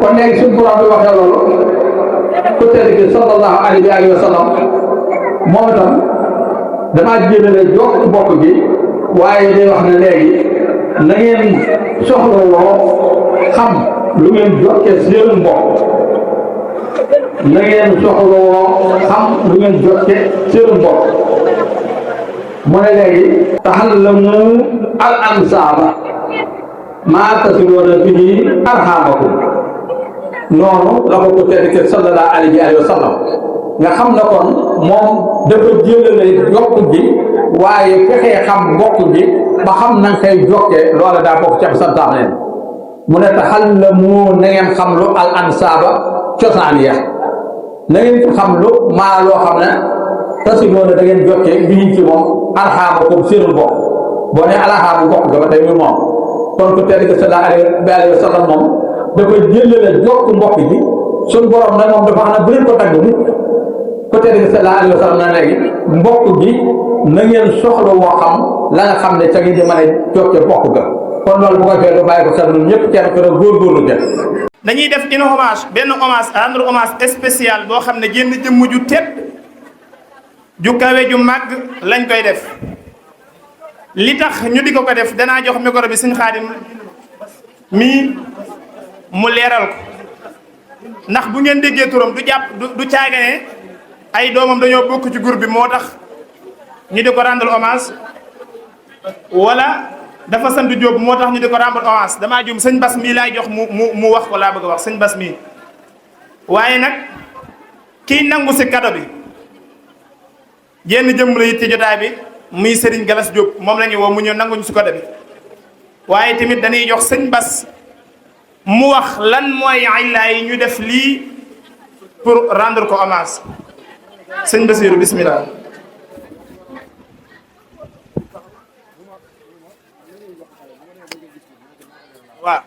kon léegi suñu borom bi waxee loolu ko tedd ki sallallahu alayhi wa sallam moom itam damaa jëlale jokk bokk gi waaye day wax ne léegi na ngeen soxlawoo xam lu ngeen jokkee seen mbokk na ngeen soxlawoo xam lu ngeen jokkee seen mbokk mu ne léegi taxallamu al ansaaba maa tasiluuna bihi arhaamakum noonu la ko tedd ki sallallahu alayhi wa sallam nga xam ne kon moom dafa jëlale jokk gi waaye fexee xam mbokk gi ba xam na nga koy jokkee loola daa bokk ci ab santaam leen mu ne taxallamu na ngeen xam lu al ansaaba cosaan ya na ngeen xam lu maa loo xam ne tasiloona da ngeen jokkee bii ci moom alxaama ko seenu bokk boo nee alxaamu bokk ga ba tey muy moom kon ku tedd gi sallallahu alayhi wa sallam moom dafa jëlale jokk mbokk ji suñ borom nag moom dafa xam ne bu leen ko tagg nit ku tedd gi sallallahu alayhi wa sallam na léegi mbokk gi na ngeen soxla woo xam la nga xam ne ca ngi di mën a jokkee mbokk ga kon loolu bu ko fee du bàyyi ko sax ñun ñëpp kenn ku ne góorgóorlu jël dañuy def une hommage benn hommage rendre hommage spécial boo xam ne génn jëmm ju tedd ju kawe ju màgg lañ koy def li tax ñu di ko def danaa jox micro bi Sëñ Xaadim mii mu leeral ko ndax bu ngeen déggee turam du jàpp du caagane ay doomam dañoo bokk ci groupe bi moo tax ñu di ko rendre hommage wala dafa sant Diop moo tax ñu di ko rendre hommage damaa jum sëñ Bas mii laay jox mu wax ko laa bëgg a wax sëñ Bas mii waaye nag kiy nangu si kado bi jenn jëmm la it ci jotaay bi muy Serigne Galas Diop moom la ñuy woo mu ñëw nanguñu si kado bi waaye tamit dañuy jox sëñ Bas mu wax lan mooy illaa yi ñu def lii pour rendre ko hommage sëñ Basiru bismillah waaw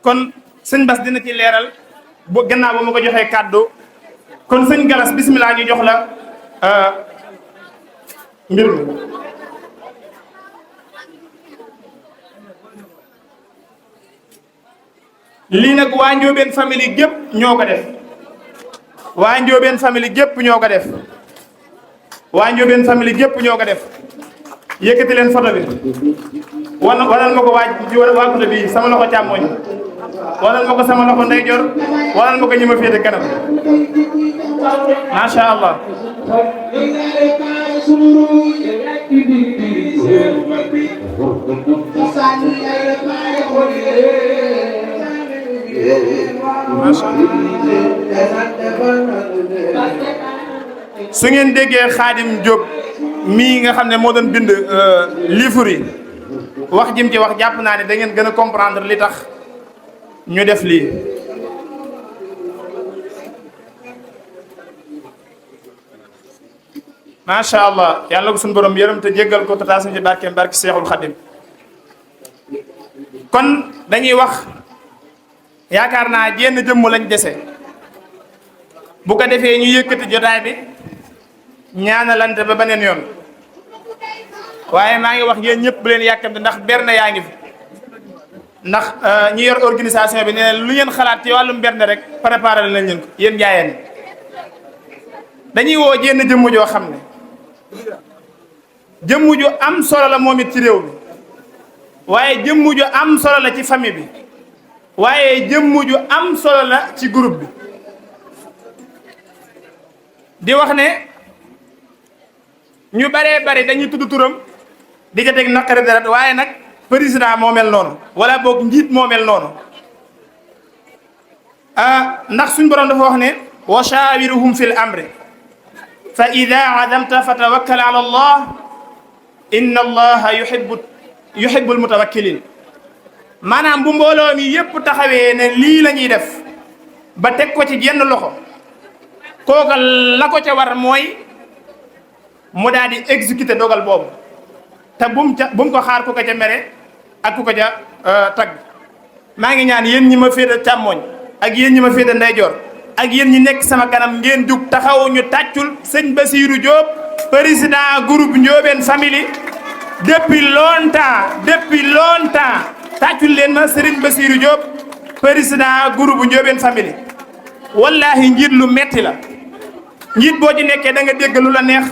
kon sëñ Bas dina ci leeral bu gannaaw ba ma ko joxee kàddu kon sëñ Galas bismillah ñu jox la mbir mi lii nag waa Njóobeen famille gépp ñoo ko def waa Njóobeen famille gépp ñoo ko def waa Njóobeen famille gépp ñoo ko def yëkkati leen photo bi wanal ma ko waa côté bi sama loxo càmmoñ wanal ma ko sama loxo ndeyjoor wanal ma ko ñi ma féete kanam macha allah su ngeen déggee Xaadim Diop mii nga xam ne moo doon bind livre yi wax jim ci wax jàpp naa ne da ngeen gën a comprendre li tax ñu def lii macha allah yàlla ko suñu borom yërëm te jéggal ko te taas ñu ci barkeem barke Seexul Xadim kon dañuy wax yaakaar naa jenn jëmm lañ dese bu ko defee ñu yëkkati jotaay bi ñaanalante ba beneen yoon waaye maa ngi wax yéen ñëpp bu leen yàkkamte ndax berne yaa ngi fi ndax ñi yor organisation bi nee na lu ngeen xalaat ci wàllum berne rek préparé nañ leen ko yéen njaayeen dañuy woo jenn jëmm joo xam ne jëmm ju am solo la moom it ci réew mi waaye jëmm ju am solo la ci famille bi waaye jëmm ju am solo la ci groupe bi di wax ne ñu baree bari dañuy tudd turam di ca teg naqari deret waaye nag président moo mel noonu wala boog njiit moo mel noonu ndax suñ borom dafa wax ne wa shawiruhum fil amri fa ida azamta fa tawakkal ala allah inna allaha yuhibbul mutawakkilin maanaam bu mbooloo mi yépp taxawee ne lii la ñuy def ba teg ko ci jenn loxo kooka la ko ca war mooy mu daal di exécuter dogal boobu te bu mu ko xaar ku ko ca mere ak ku ko ca tagg maa ngi ñaan yéen ñi ma féete càmmooñ ak yéen ñi ma féete ndeyjoor ak yéen ñi nekk sama kanam ngeen jug taxaw ñu tàccul sëñ Basirou Diop président groupe Ndiobène Family depuis longtemps tàccul leen ma Serigne Basirou Diop président groupe Ndiobène Family wallahi njiit lu metti la njiit boo ci nekkee da nga dégg lu la neex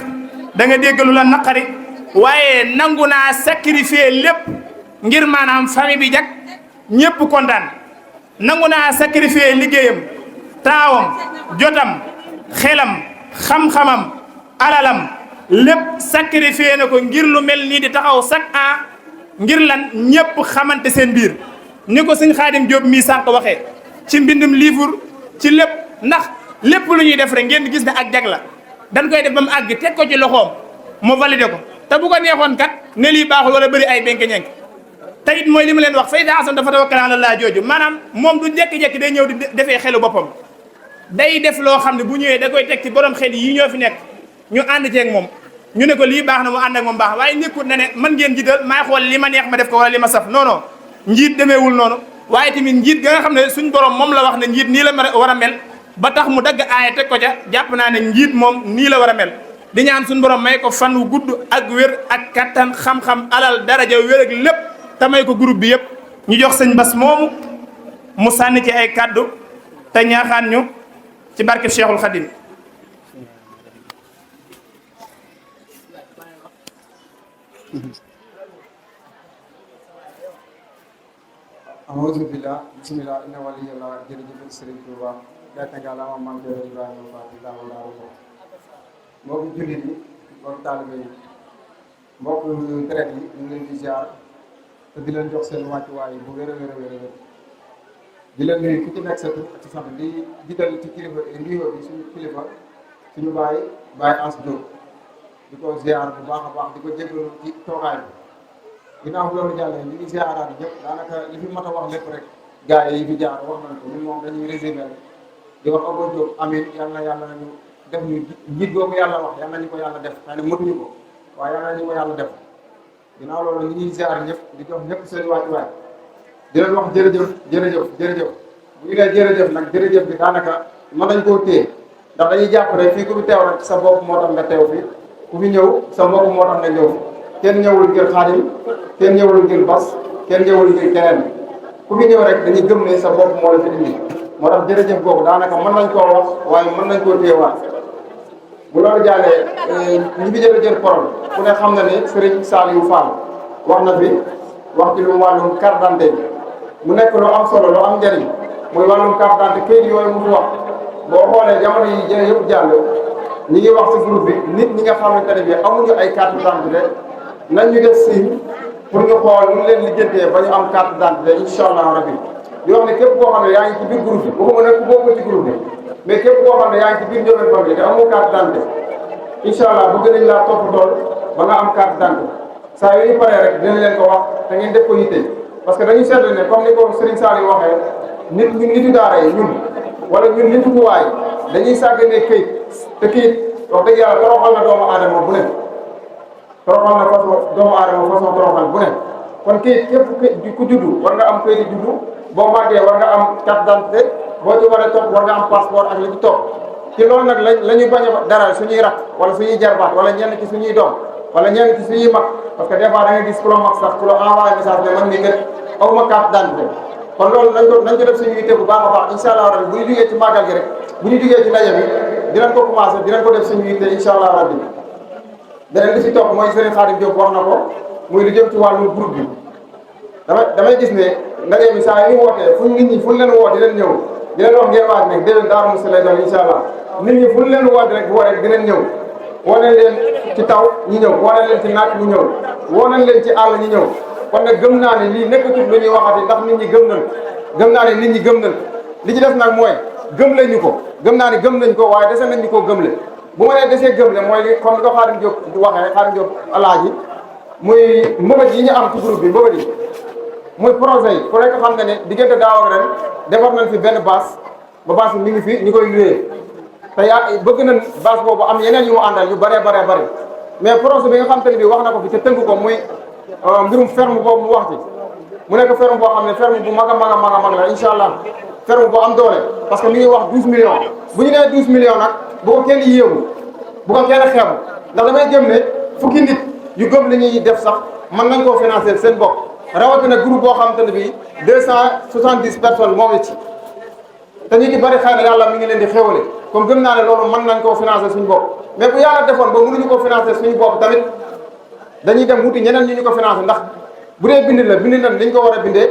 da nga dégg lu la naqari waaye nangu naa sacrifier lépp ngir maanaam famille bi jag ñépp kontaan nangu naa sacrifier liggéeyam taawam jotam xelam xam-xamam alalam lépp sacrifier na ko ngir lu mel nii di taxaw chaque an ngir lan ñépp xamante seen biir ni ko sëñ Xaadim Diop mii sànq waxee ci mbindum livre ci lépp ndax lépp lu ñuy def rek ngeen gis ne ak jag la dañ koy def ba mu àgg teg ko ci loxoom mu validé ko te bu ko neexoon kat ne lii baaxul wala bëri ay benk ñenk te it mooy li ma leen wax fay daa dafa tawakkal ala Allah jooju maanaam moom du jékki-jékki day ñëw di defee xelu boppam day def loo xam ne bu ñëwee da koy teg ci borom xel yi ñoo fi nekk ñu ànd ceeg moom ñu ne ko lii baax na mu ànd ak moom baax waaye nekkut na ne man ngeen jiital maay xool li ma neex ma def ko wala li ma saf non non njiit demeewul noonu waaye tamit njiit ga nga xam ne suñ borom moom la wax ne njiit nii la war a mel ba tax mu dagg aaya teg ko ca jàpp naa ne njiit moom nii la war a mel di ñaan suñ borom may ko fan wu gudd ak wér ak kattan xam-xam alal daraja wér ak lépp te may ko groupe bi yëpp ñu jox sëñ Bass moomu mu sànni ci ay kaddu te ñaaxaan ñu ci barke Cheikhul Khadim A'udhu billah bismillah inna waliyallah jërëjëf Serigne Touba gàcce nga la maam Jaara Ibrahima Faty daaw laaru ko mbokk jullit yi mbokk taalibe yi mbokk traite yi ñu ngi leen di ziar te di leen jox seen wàccuwaay bu wér a wér a wér a wér di leen nuyu ku ci nekk sa tur ci sant di jiital ci kilifa nuyoo bi suñu kilifa suñu bàyyi As Diop di ko ziar bu baax a baax di ko jégalu ci toogaay bi ginnaaw loolu jàllee ñu ngi ziaraat ñëpp daanaka li fi mat a wax lépp rek gars yi fi jaar wax nañ ko ñun moom dañuy résumé rek di wax Abo Diop amin yal na yàlla nañu def ñu njiit googu yàlla wax yal nañu ko yàlla def xëy na mëtuñu ko waaye yal nañu ko yàlla def ginnaaw loolu ñu ngi ziar ñëpp di jox ñëpp seen wàccuwaay di leen wax jërëjëf jërëjëf jërëjëf bu ñu nee jërëjëf nag jërëjëf bi daanaka mën nañ koo téye ndax dañuy jàpp rek fii ku fi teew rek sa bopp moo tax nga teew fi ku fi ñëw sa mbokk moo tax nga ñëw fi kenn ñëwul ngir Xaadim kenn ñëwul ngir Bass kenn ñëwul ngir keneen ku fi ñëw rek dañuy gëm ne sa bopp moo la fi indi moo tax jërëjëf boobu daanaka mën nañ koo wax waaye mën nañ koo téyewaat bu loolu jàllee ñi fi jël parole ku ne xam na ne Serigne Saliou Fall wax na fi wax ci lu wàllum carte d'identité bi mu nekk lu am solo lu am njëriñ muy wàllum carte d'identité kayit yooyu mu fi wax boo xoolee jamono yi jëlee yëpp jàll ñi ngi wax ci groupe bi nit ñi nga xamante ne bi amuñu ay carte d'identité nañ ñu def signe pour ñu xool ñu leen lijjantee ba ñu am carte d'identité incha allah rabbi di wax ne képp koo xam ne yaa ngi ci biir groupe bi waxuma nag ku bokkul ci groupe bi mais képp koo xam ne yaa ngi ci biir Ndiobène Family te amoo carte d'identité incha allah bëgg nañ laa topp tool ba nga am carte d'identité saa yu ñu paree rek dinañ leen ko wax te ngeen def ko yitte parce que dañu seetlu ne comme ni ko Serigne Saliou waxee nitu daara yi ñun wala ñun nitu tuwaay dañuy sàgganee këyit te këyit wax dëgg yàlla toroxal na doomu aadama bu ne toroxal na façon doomu aadama façon toroxal bu ne kon këyit képp ku juddu war nga am këyit juddu boo màggee war nga am carte d'identité boo ci war a topp war nga am passeport ak li ci topp ci loolu nag la ñu bañ a daral suñuy rak wala suñuy jarbaat wala ñenn ci suñuy doom wala ñenn ci suñuy mag parce que des fois da nga gis ku la mag sax ku la envoyé message ne man mii nga aw ma carte d'identité kon loolu nañ ko def suñu yitte bu baax a baax incha allah rabbi bu ñu jugee ci màggal gi rek bu ñu jugee ci ndaje bi dinañ ko commencé dinañ ko def suñu yitte incha allah rabbi beneen li ci topp mooy Serigne Khadim Diop wax na ko muy lu jëm ci wàllu groupe bi damay gis ne ndaje bi saa yu ñu wootee fu nit ñi fu ñu leen woo di leen ñëw di leen wax ngeen waaj nag déwén Daaru Muxti lay doon incha allah nit ñi fu ñu leen woo rek bu waree dinañ ñëw woo nañ leen ci taw ñu ñëw woo nañ leen ci naaj ñu ñëw woo nañ leen ci àll ñu ñëw kon nag gëm naa ne lii nekkatul lu ñuy waxati ndax nit ñi gëm nañ gëm naa ne nit ñi gëm nañ li ci def nag mooy gëm lañ ñu ko gëm naa ne gëm nañ ko waaye dese nañ ñu koo gëmle bu ma nee desee gëmle mooy li comme ni ko Xaadim Diop waxee Xaadim Diop alaaji muy mbëbët yi ñu am ci groupe bi mbëbët yi muy projet yi ku nekk xam nga ne diggante daaw ak ren defar nañ fi benn base ba base bi mi ngi fi ñu koy luyee te yaa bëgg nañ base boobu am yeneen yu mu àndal yu bëree bëri mais projet bi nga xam te ne bi wax na ko fi te tënk ko muy mbirum ferme boobu mu wax ci mu nekk ferme boo xam ne ferme bu mag a mag la incha allah ferme bu am doole parce que mi ngi wax 12 millions bu ñu nee 12 millions nag bu ko kenn yéemu bu ko kenn xeebu ndax damay gëm ne fukki nit yu gëm li ñuy def sax mën nañ koo financer seen bopp rawatina groupe boo xam te ne bii 270 personnes moom la ci te ñu ngi bëri xëy na yàlla mi ngi leen di xéwale comme gëm naa ne loolu mën nañ koo financer suñu bopp mais bu yàlla defoon ba mënuñu ko financer suñu bopp tamit dañuy dem wuti ñeneen ñu ko financer ndax bu dee bind la bind nañ liñ ko war a bindee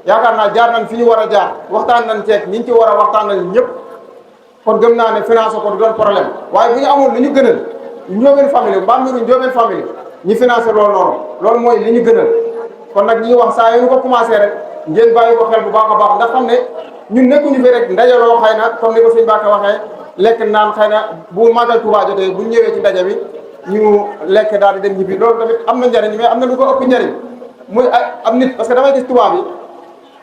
yaakaar naa jaar nañ fi ñu war a jaar waxtaan nañ ceeg ñi ñu ci war a waxtaan nañ ñëpp kon gëm naa ne financer ko du doon problème waaye bu ñu amoon li ñu gënal Ndiobène Family mbaa mbiru Ndiobène Family ñi financer loolu noonu loolu mooy li ñu gënal kon nag ñi wax saa yu ñu ko commencé rek ngeen bàyyi ko xel bu baax a baax ndax xam ne ñun nekkuñu fi rek ndajaloo xëy na comme ni ko sëñ Bakka waxee lekk naan xëy na bu màggal Tuubaa jotee bu ñu ñëwee ci ndaje bi ñu lekk daal di dem ñibbi loolu tamit am na njariñ mais am na lu ko ëpp njariñ muy ay am nit parce que damay gis tubaab yi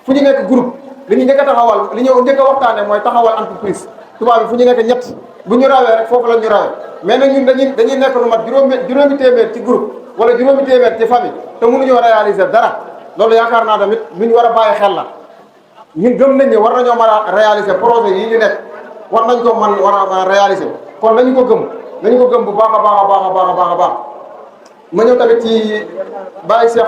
fu ñu nekk groupe li ñu njëkk a taxawal li ñu njëkk a waxtaane mooy taxawal entreprise tubaab yi fu ñu nekk ñett bu ñu rawee rek foofu la ñu rawee mais nag ñun dañuy nekk lu mat juróomi téeméer ci groupe wala juróomi téeméer ci famille te mënuñoo réaliser dara loolu yaakaar naa tamit lu ñu war a bàyyi xel la ñun gëm nañ ne war nañoo mën a réaliser projet yi ñu nekk war nañ ko war a réaliser kon nañu ko gëm bu baax a baax a baax a baax a baax a baax ma ñëw tamit ci Baye Cheikh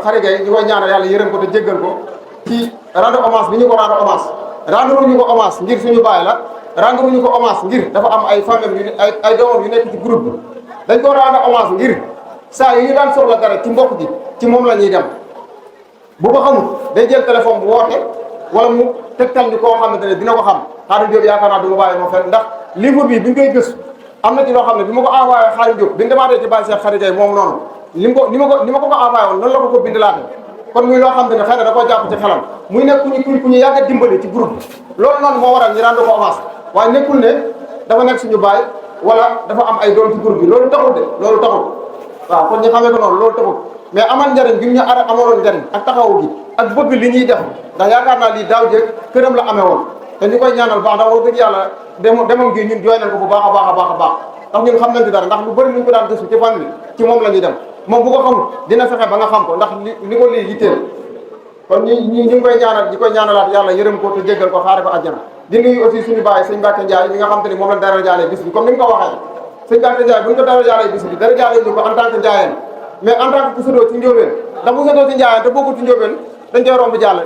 Khary Gaye ñu koy ñaanal yàlla yërëm ko te jéggal ko ci rendre hommage bi ñu ko rendre hommage rendre ñu ko hommage ngir suñu baay la rendre ñu ko hommage ngir dafa am ay famille yu ay doomam yu nekk ci groupe bi dañ ko rendre hommage ngir saa yi ñu daan soxla dara ci mbokk ji ci moom la ñuy dem bu ko xamul day jël téléphone bu woote wala mu tegtal ni koo xamante ne dina ko xam Xaadim Diop yaakaar naa du ma bàyyi ma fenn ndax livre bi ñu koy gëstu am na ci loo xam ne bi ma ko envoyé Xaadim Diop bi ñu demaatee ci Baye Cheikh Khary Gaye moom noonu ni ma ko envoyé woon noonu la ko bindalaate kon muy loo xam ne xëy na da koo jàpp ci xelam muy nekk ku ñu yàgg a dimbali ci groupe loolu noonu moo waral ñu rendre ko hommage waaye nekkul ne dafa nekk suñu baay wala dafa am ay doom ci groupe bi loolu taxul de loolu taxul waaw kon ñu xamee ko noonu loolu taxul mais amal njariñ gi ñu amaloon njariñ ak taxawu gi ak bëgg li ñuy def ndax yaakaar naa lii daaw jéeg këram la amee woon te ñu koy ñaanal baax ndax wax dëgg yàlla demam gi ñun jooy nañ ko bu baax a baax a baax a baax ndax ñun xam nañ ci dara ndax lu bëri lu ñu ko daan gëstu ci fan bi ci moom la ñuy dem moom bu ko xamul dina fexe ba nga xam ko ndax li ko lii yitteel kon ñu ngi koy ñaanal di koy ñaanalaat yàlla yërëm ko te jéggal ko xaare ko àjjana di nuyu aussi suñu baay sëñ Mbacke Ndiaye mi nga xam te ni moom la dara jaalee bis bi comme ni nga ko waxee sëñ Mbacke Ndiaye bu ñu ko dara jaalee bis bi dara jaalee ñu ko en tant que Ndiayeen mais en tant que ku sëdoo ci Ndiobène ndax bu sëdoo ci Ndiayeen te bokkul ci Ndiobène dañ koy romb jàll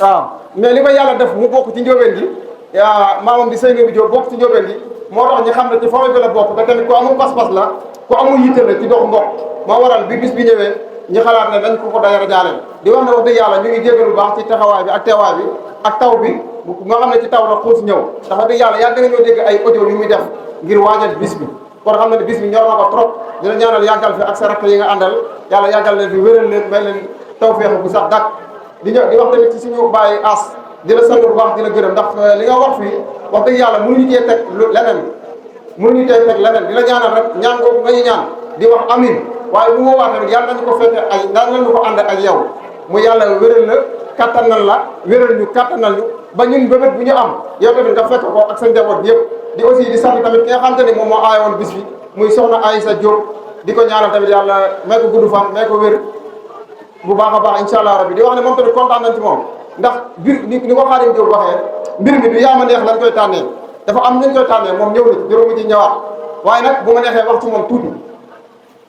waaw mais li ko yàlla def mu bokk ci Ndiobène gi maamam di Seynou bi Diop bokk ci Ndiobène gi moo tax ñu xam ne ci famille bi la bokk te tamit ku amul pas-pas la ku amul yitte la ci dox mbokk moo waral bi bis bi ñëwee ñu xalaat ne dañ ko dara jaaleen di wax ne wax dëgg yàlla ñu ngi jégalu baax ci taxawaay bi ak teewaay bi ak taw bi nga xam ne ci taw la xuus ñëw ndax dëgg yàlla yàgg nañoo dégg ay audio yu muy def ngir waajal bis bi kon xam na ne bis bi ñor na ko trop dina ñaanal yàggal fi ak sa rakk yi nga àndal yàlla yàggal leen fi wéral leen may leen tawfeex bu sax dak di ñëw di wax tamit ci suñu bàyyi as di la sant bu baax di la gërëm ndax li nga wax fii wax dëgg yàlla mënuñu cee teg leneen mënuñu cee teg leneen di la ñaanal rek ñaan googu nga ñu ñaan di wax amin waaye bu boobaa tamit yàlla nañu ko fekk ay daan nañu ko ànd ak yow mu yàlla wéral la kattanal la wéral ñu kattanal ñu ba ñun bébét bu ñu am yow tamit nga fekk ko ak sa njaboot yëpp di aussi di sant tamit ki nga xam te ni moom moo aayoon bis bi muy soxna Aïssa Diop di ko ñaanal tamit yàlla may ko gudd fan may ko wér bu baax a baax incha allah rabbi di wax ne moom tamit kontaan nañ ci moom ndax biir ni ko Xaadim Diop waxee mbir mi du yaama neex lañ koy tànnee dafa am nañ koy tànnee moom ñëw na juróomi ci ñëwaat waaye nag bu ma neexee wax ci moom tuuti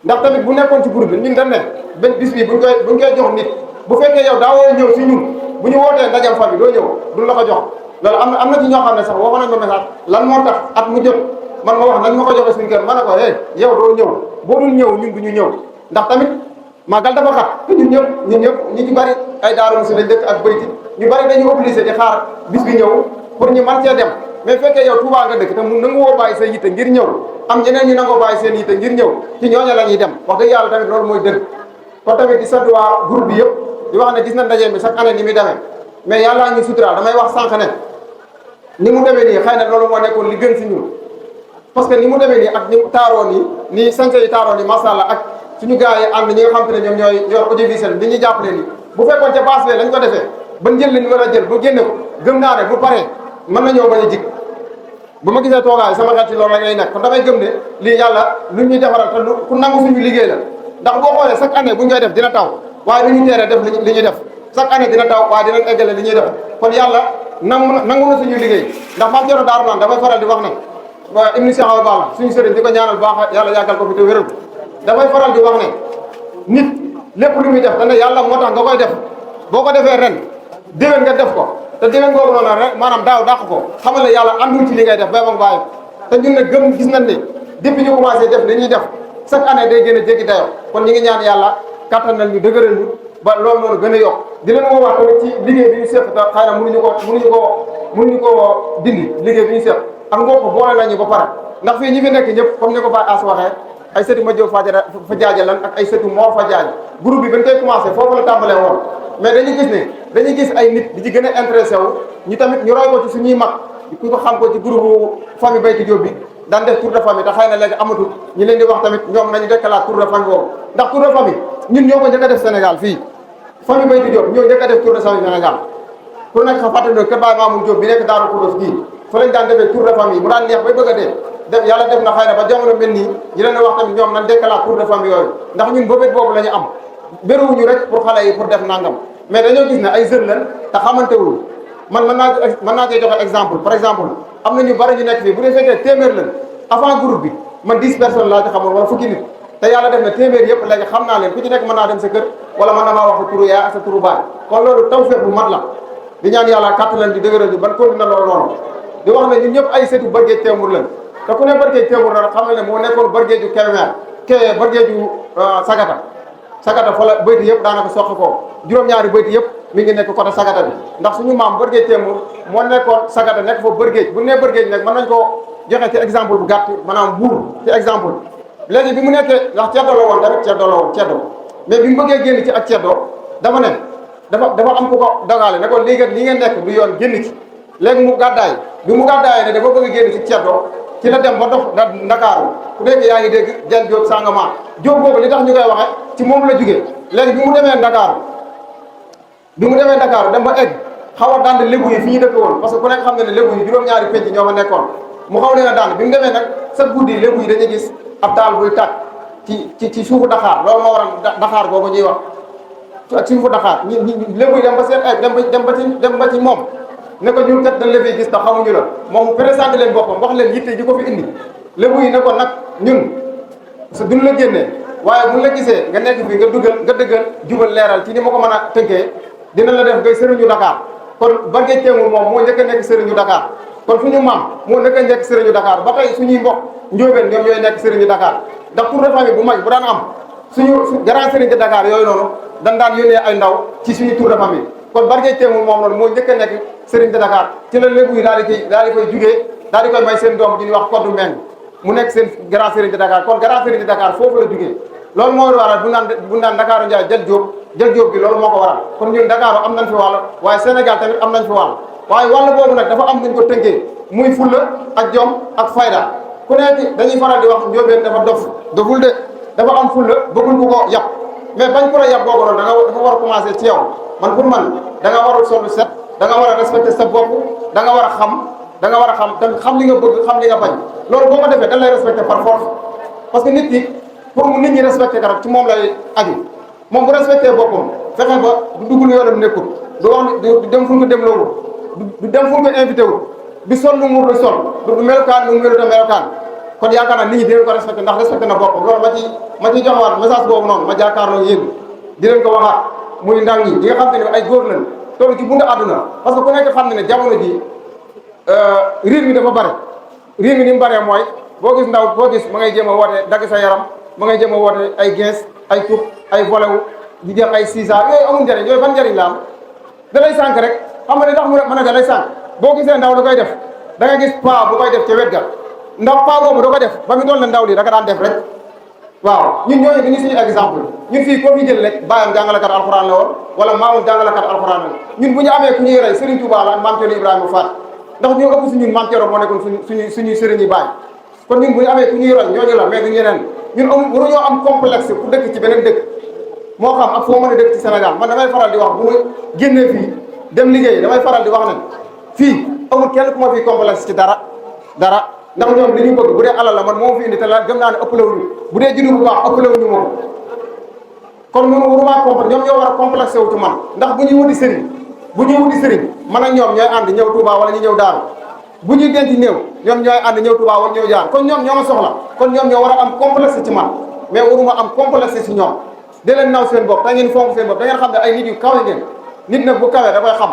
ndax tamit bu nekkoon ci groupe bi ñun dañ ne benn bis bi buñ koy jox nit bu fekkee yow daa woo ñëw si ñun bu ñu wootee ndajam famille doo ñëw duñ la ko jox loolu am na ci ñoo xam ne sax waxoon nañ ma message lan moo tax at mu jot man ma wax nañ ma ko joxe suñu kër ma ne ko yow doo ñëw boo dul ñëw ñun du ñu ñëw ndax tamit màggal dafa xat te ñun ñëpp ñu ci bari ay Daaru Muxti lañ dëkk ak bayti ñu bari dañuy obligé di xaar bis bi ñëw pour ñu mën cee dem mais fekkee yow Touba nga dëkk te mu nangu woo bàyyi sa yitte ngir ñëw am ñeneen ñu nangoo bàyyi seen yitte ngir ñëw ci ñooña la ñuy dem wax dëgg yàlla tamit loolu mooy dëgg kon tamit di sant waa groupe bi yëpp di wax ne gis nañ ndaje mi chaque année ni muy demee mais yàllaa ñu suturaal damay wax sànq ne ni mu demee nii xëy na loolu moo nekkoon li gën si ñun parce que ni mu demee nii ak ni mu taaroo nii nii santé yi taaroo nii macha allah ak suñu gars yi ànd ñi nga xam te ne ñoom ñooy yor audiovisuel bi ñu jàppale nii bu fekkoon ca base lañ ko defee ba jël li ñu war a jël ba génne ko gëm naa ne bu paree mën na ñëw bañ a jig bu ma gisee toogaay sama xel ci loolu la ngay nekk kon damay gëm ne lii yàlla lu ñuy defaral te ku nangu suñu liggéey la ndax boo xoolee chaque année bu ñu koy def dina taw waaye du ñu teere def li ñuy def chaque année dina taw waaye dinañ eggale li ñuy def kon yàlla nangu na suñu liggéey ndax maam Thierno Darou Nane dafay faral di wax ne waa Ibn Cheikh Awa Balla suñu sëriñ di ko ñaanal baax yàlla yàggal ko fi te wéral dafay faral di wax ne nit lépp lu muy def dana yàlla moo tax nga koy def boo ko defee ren déwén nga def ko te déwén googu noonu rek maanaam daaw dàq ko xamal ne yàlla àndul ci li ngay def ba ma bàyyi te ñun ne gëm gis nañ ne depuis ñu commencé def li ñuy def chaque année day gën a jéggi dayoo kon ñu ngi ñaan yàlla kattanal ñu dëgëral ñu ba loolu noonu gën a yokk di leen woowaat tamit ci liggéey bi ñu seq te xëy na mënuñu ko dindi liggéey bi ñu seq ak mbokk boole nañu ba pare ndax fii ñi fi nekk ñëpp comme ni ko Baye As waxee ay sëtu ma jóg fa jaaja lan ak ay sëtu moor fa jaaj groupe bi bañ koy commencé foofu la tàmbalee woon mais dañuy gis ay nit di ci gën a intéressé wu ñu tamit ñu roy ko ci suñuy mag ku ko xam ko ci groupe famille Bayti Diop bi daan def tour de famille te xëy na léegi amatul ñu leen di wax tamit ñoom nañu dekkalaat tour de famille boobu ndax tour de famille ñun ñoo ko njëkk a def Sénégal fii famille Bayti Diop ñoo njëkk a def tour de famille Sénégal pour nekk xa fàttali kër Baye Mamoun Diop bi nekk Daaru Xudoos gii fa lañ daan defee tour de famille mu daan neex bay bëgg a dee def yàlla def na xëy na ba jamono mel nii ñu leen wax tamit ñoom nan dekkalaat tour de famille yooyu ndax ñun boobu boobu la ñu am béruwuñu rek pour xale yi pour def nangam mais dañoo gis ne ay jeunes lañ te xamantewul man mën naa cee joxe exemple par exemple am na ñu bari ñu nekk fii bu dee fekkee téeméer lañ avant groupe bi man 10 personnes laa ci xamoon wala fukki nit te yàlla def na téeméer yëpp léegi xam naa leen ku ci nekk mën naa dem sa kër wala mën na maa wax sa turu yaay ak sa turu baay kon loolu tawfeex bu mat la di ñaan yàlla kàttalan di dëgëral bi ban continué loolu noonu di wax ne ñun ñëpp ay setu Barguéej Témour lañ te ku ne Barguéej Témour la xam ne moo nekkoon Barguéeju Kébémer Barguéeju Sagata fa la bayti yëpp daanaka soqi ko juróom-ñaari bayti yëpp mi ngi nekk côté Sagata bi ndax suñu maam Barguéej Témour moo nekkoon Sagata nekk fa Barguéej bu ne Barguéej nag mën nañ ko joxe ci exemple bu gàtt maanaam buur ci exemple léegi bi mu nekkee ndax ceddo la woon tamit ceddo la woon ceddo mais bi mu bëggee génn ci ak ceddo dafa ne dafa am ku ko dagaale ne ko lii kat li ngeen nekk du yoon génn ci léegi mu gàddaay bi mu gàddaayee ne dafa bëgg a génn ci ceddo ci la dem ba dox Ndakaaru ku nekk yaa ngi dégg Jal Jóob Sangama Jóob boobu li tax ñu koy waxe ci moom la jugee léegi bi mu demee Ndakaaru dem ba egg xaw a dand lébu yi fi ñu dëkk woon parce que ku nekk xam ne ne lébu yi juróom-ñaari penc ñoo fa nekkoon mu xaw leen a daan bi mu demee nag sa guddi lébu yi dañuy gis ab taal buy tàkk ci suufu Dakar loolu moo waral Dakar boobu ñuy wax ak suufu Dakar ñi lébu yi dem ba seen ay dem ba ci moom ne ko ñun kat dañ la fiy gis te xamuñu la moom mu présenté leen boppam wax leen yitte ji ko fi indi lébu yi ne ko nag ñun sa duñ la génnee waaye buñ la gisee nga nekk fii nga dëggal jubal leeral ci ni ma ko mën a tënkee dina la def ngay sëriñu Dakar kon Barguéej Témour moom moo njëkk a nekk sëriñu Dakar kon suñu maam moo njëkk a nekk sëriñu Dakar ba tey suñuy mbokk njóobeen ñoom ñooy nekk sëriñu Dakar ndax tour de famille bu mag bu daan am suñu grand sëriñ de Dakar yooyu noonu dañ daan yónnee ay ndaw ci suñu tour de famille kon Barguéej Témour moom noonu moo njëkk a nekk sëriñ de Dakar ci la lébu yi daal di koy jugee daal di koy may seen doom di ñuy wax Koddu Meng mu nekk seen grand sëriñ de Dakar kon grand sëriñ de Dakar foofu la jugee loolu moo waral bu naan Dakar Ndiaye Jal Jóob bi loolu moo ko waral kon ñun Dakar am nañ fi wàll waaye Sénégal tamit am nañ fi wàll waaye wàll boobu nag dafa am nañ ko tënkee muy fulla ak jom ak fayda ku nekk dañuy faral di wax njóobeen dafa doful de dafa am fulla bëggul ku ko yàpp mais bañ ko la yàpp boobu noonu dafa war a commencer ci yow man pour man da nga war a solu set da nga war a respecter sa bopp da nga war a xam tamit xam li nga bëgg xam li nga bañ loolu boo ko defee dañ lay respecter par force parce que nit ki pour mu nit ñi respecter garab ci moom lay aju moom bu respecter boppam fexe ba du dugg lu yoonam nekkul du wax du dem fu nga dem loolu du dem fu nga invité wu du sol lu muur lu sol du melokaan lu meluta melokaan kon yaakaar naa nit ñi dinañ ko respecté ndax respecté na boppam loolu ma ci joxewaat message boobu noonu ma jàkkaarloo yéen di leen ko waxaat muy ndaw ñi nga xam te ne ay góor lañ toll ci bundu àdduna parce que ku nekk xam ne ne jamono ji riir mi dafa bare riir mi ni mu baree mooy boo gis ndaw boo gis ma ngay jéem a woote dagg sa yaram ma ngay jéem a woote ay gens ay tux ay volewu di jël ay sisa yooyu amul njëriñ yooyu ban njëriñ la am da lay sànq rek xam nga li tax mu mën a da lay sànq boo gisee ndaw da koy def da nga gis paa bu koy def ca wet ga ndax paa boobu da koy def ba mu doon la ndaw li da nga daan def rek waaw ñun ñooñu dañuy suñu exemple ñun fii koo fi jël rek bàyyam jàngalekat alxuraan la woon wala maamam jàngalekat alxuraan la ñun bu ñu amee ku ñuy rey Serigne Touba la Maam Thierno Ibrahima Fall ndax ñoo ëpp si ñun Maam Thierno moo nekkoon suñuy sëriñ yi bàyyi kon ñun bu ñu amee ku ñuy roy ñooñu la mais du ñeneen ñun waruñoo am complexe ku dëkk ci beneen dëkk moo xam ak foo mën a dëkk ci Sénégal man damay faral di wax bu ma génnee fii dem liggéey damay faral di wax ne fii amul kenn ku ma fii complexe ci dara ndax ñoom li ñu bëgg bu dee alal la man moo fi indi te la gëm naa ne ëppalewuñu bu dee junni bu baax ëppalewuñu moom kon ñun waruma complexe ñoom ñoo war a complexé wu ci man ndax bu ñuy wuti sëriñ man ak ñoom ñooy ànd ñëw Touba wala ñu ñëw Daaru bu ñuy denc néew ñoom ñooy ànd ñëw Touba wala ñëw jaar kon ñoom ñoo ma soxla kon ñoom ñoo war a am complexe ci man mais waruma am complexe ci ñoom da leen naw seen bopp da ngeen fonk seen bopp da ngeen xam ne ay nit yu kawe ngeen nit nag bu kawee da koy xam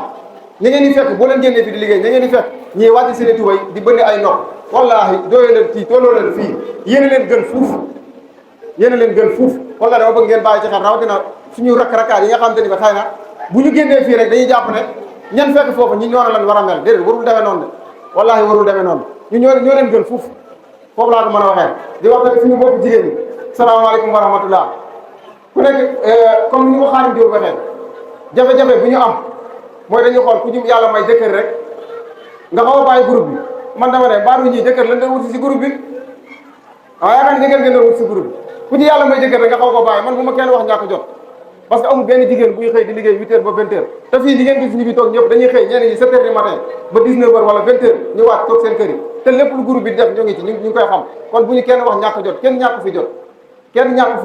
ñi ngeen di fekk boo leen génnee fi di liggéey ñi ngeen di fekk ñii wàcc seen i tubay di bënn ay nopp wallaahi dooyee leen fii tolloo leen fii yéen a leen gën fuuf wala dama bëgg ngeen bàyyi ci xel rawatina suñu rakk-rakkaat yi nga xam te ni ba xëy na bu ñu génnee fii rek dañuy jàpp ne ñan fekk foofu ñi ñoo lan war a mel déedéet warul demee noonu de wallaahi warul demee noonu ñu ñoo leen gën fuuf foofu laa ko mën a waxee di wax tamit suñu bokk jigéen ñi salaamaaleykum wa rahmatullah ku nekk comme ni ñu ko Xaadim Jóob waxee jafe-jafe bu ñu am mooy dañuy xool ku ñu yàlla may jëkkër rek nga xaw a bàyyi groupe bi man dama ne baaru ñii jëkkër lan da wuti si groupe bi waaw yaakaar ni jëkkër ngeen doon wuti si groupe bi ku ci yàlla may jëkkër rek nga xaw ko bàyyi man bu ma kenn wax ñàkk jot parce que amul benn jigéen buy xëy di liggéey 8 heures ba 20 heures te fii li ngeen gis ñu fi toog ñëpp dañuy xëy ñenn ñi 7 heures du matin ba 19 heures wala 20 heures ñëwaat toog seen kër yi te lépp lu groupe bi di def ñoo ngi ci ñu ngi koy xam kon bu ñu kenn wax ñàkk jot kenn ñàkk fi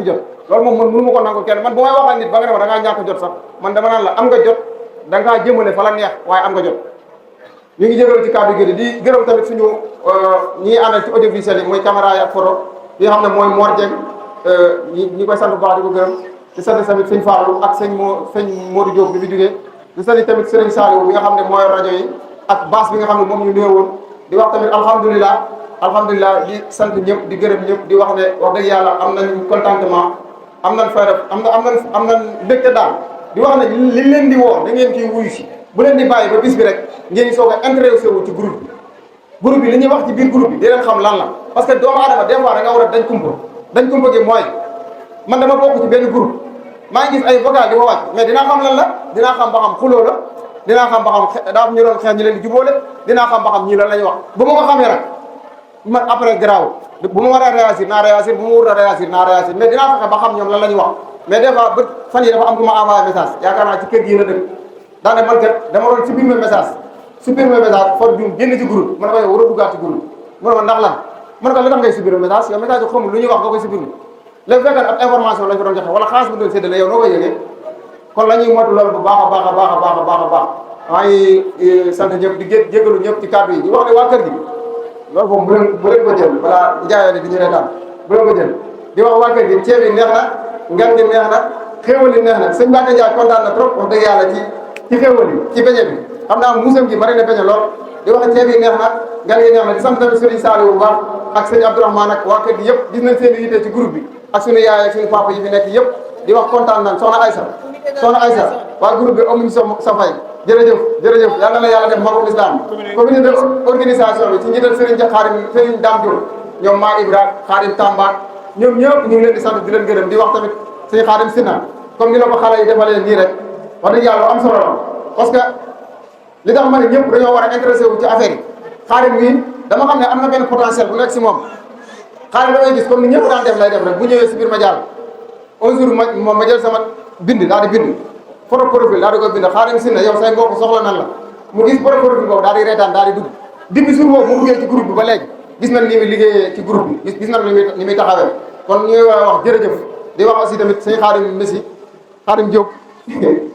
jot loolu moom man mënu ma ko nangu kenn man bu may waxal nit ba nga ne ma da ngaa ñàkk jot sax man dama naan la am nga jot da ngaa jëmale fa la neex waaye am nga jot ñu ngi jégalu ci kàddu gi di gërëm tamit suñu ñi àndal ci audiovisuel yi mooy caméra yi ak photo yi nga xam ne mooy Mor Dieng ñi koy sant bu baax di ko gërëm di sant tamit sëñ Fallou ak sëñ Modou Diop bi fi jógee di sant tamit Serigne Saliou bi nga xam ne mooy rajo yi ak baas bi nga xam ne moom ñu néewoon di wax tamit alhamdulilah di sant ñëpp di gërëm ñëpp di wax ne wax dëgg yàlla am nañ contentement am nañ fay def am nañ mbégte daal di wax ne li leen di woo da ngeen ciy wuyu si bu leen di bàyyi ba bis bi rek ngeen soog a intéressé wu ci groupe bi li ñuy wax ci biir groupe bi di leen xam lan la parce que doomu aadama des fois da nga war a dañ kumpa gi mooy man dama bokk ci benn groupe maa ngi gis ay vocal di ma wàcc mais dinaa xam lan la dinaa xam ba xam xuloo la dinaa xam ba xam daa am ñu doon xeex ñu leen di jubóole dinaa xam ba xam ñii lan la ñuy wax bu ma ko xamee rek man après garaaw bu ma war a réagir naa réagir bu ma war a réagir naa réagir mais dinaa fexe ba xam ñoom lan la ñuy wax mais des fois ba fan yi dafa am ku ma envoyé message yaakaar naa ci kër gii la dëkk daane man kat dama doon supprimer message for jum génn ci groupe ma ne ko yow war a duggaat ci groupe mu ne ma ndax lan ma ne ko li tax ngay supprimer message yow message xamul lu ñuy wax nga koy supprimer léegi fekk ab information lañ ko doon joxe wala xaalis bu doon séddale yow noo koy yëgee kon la ñuy moytu loolu bu baax a baax maa ngi sant ñëpp di jégalu ñëpp ci kàddu yi di wax ne waa kër gi loolu moom bu leen ko jël balaa njaayoo di ñu reetaan bu leen ko jël di wax waa kër gi ceeb yi neex na ngan gi neex na xéewal yi neex na sëñ Mbacke Ndiaye kontaan na trop wax dëgg yàlla ci xéewal yi ci beñe bi xam naa muusam gi bari na beñe lool di wax ceeb yi neex na ngan gi neex na di sant tamit Serigne Saliou bu baax ak sëñ Abdourahmane ak waa kër gi yëpp gis nañ seen yitte ci groupe bi ak suñu yaay ak suñu papa yi fi nekk yëpp di wax kontaan nañ soxna Aïssa waa groupe bi amuñu sa fay jërëjëf yal na la yàlla def magum islam comité de organisation bi ci njiital Serigne Serigne Dame Diop ñoom maa Ibra Khadim Tamba ñoom ñëpp ñu ngi leen di sant di leen gërëm di wax tamit sëñ Khadim Sina comme ni la ko xale yi defalee nii rek wax dëgg yàlla am solo la parce que li tax ma ne ñëpp dañoo war a intéressé wu ci affaire yi Khadim mii dama xam ne am na benn potentiel bu nekk si moom Khadim damay gis comme ni ñëpp daan def lay def rek bu ñëwee si biir ma jàll un jour ma jël sama bind daal di bind photo profil daal di koy bind Khadim Sina yow say mbokk soxla nan la mu gis photo profil boobu daal di reetaan daal di dugg depuis jour boobu mu duggee ci groupe bi ba léegi gis nañ ni muy liggéeyee ci groupe bi gis nañ ni muy taxawee kon ñu ngi wax jërëjëf di wax aussi tamit sëñ Khadim Diop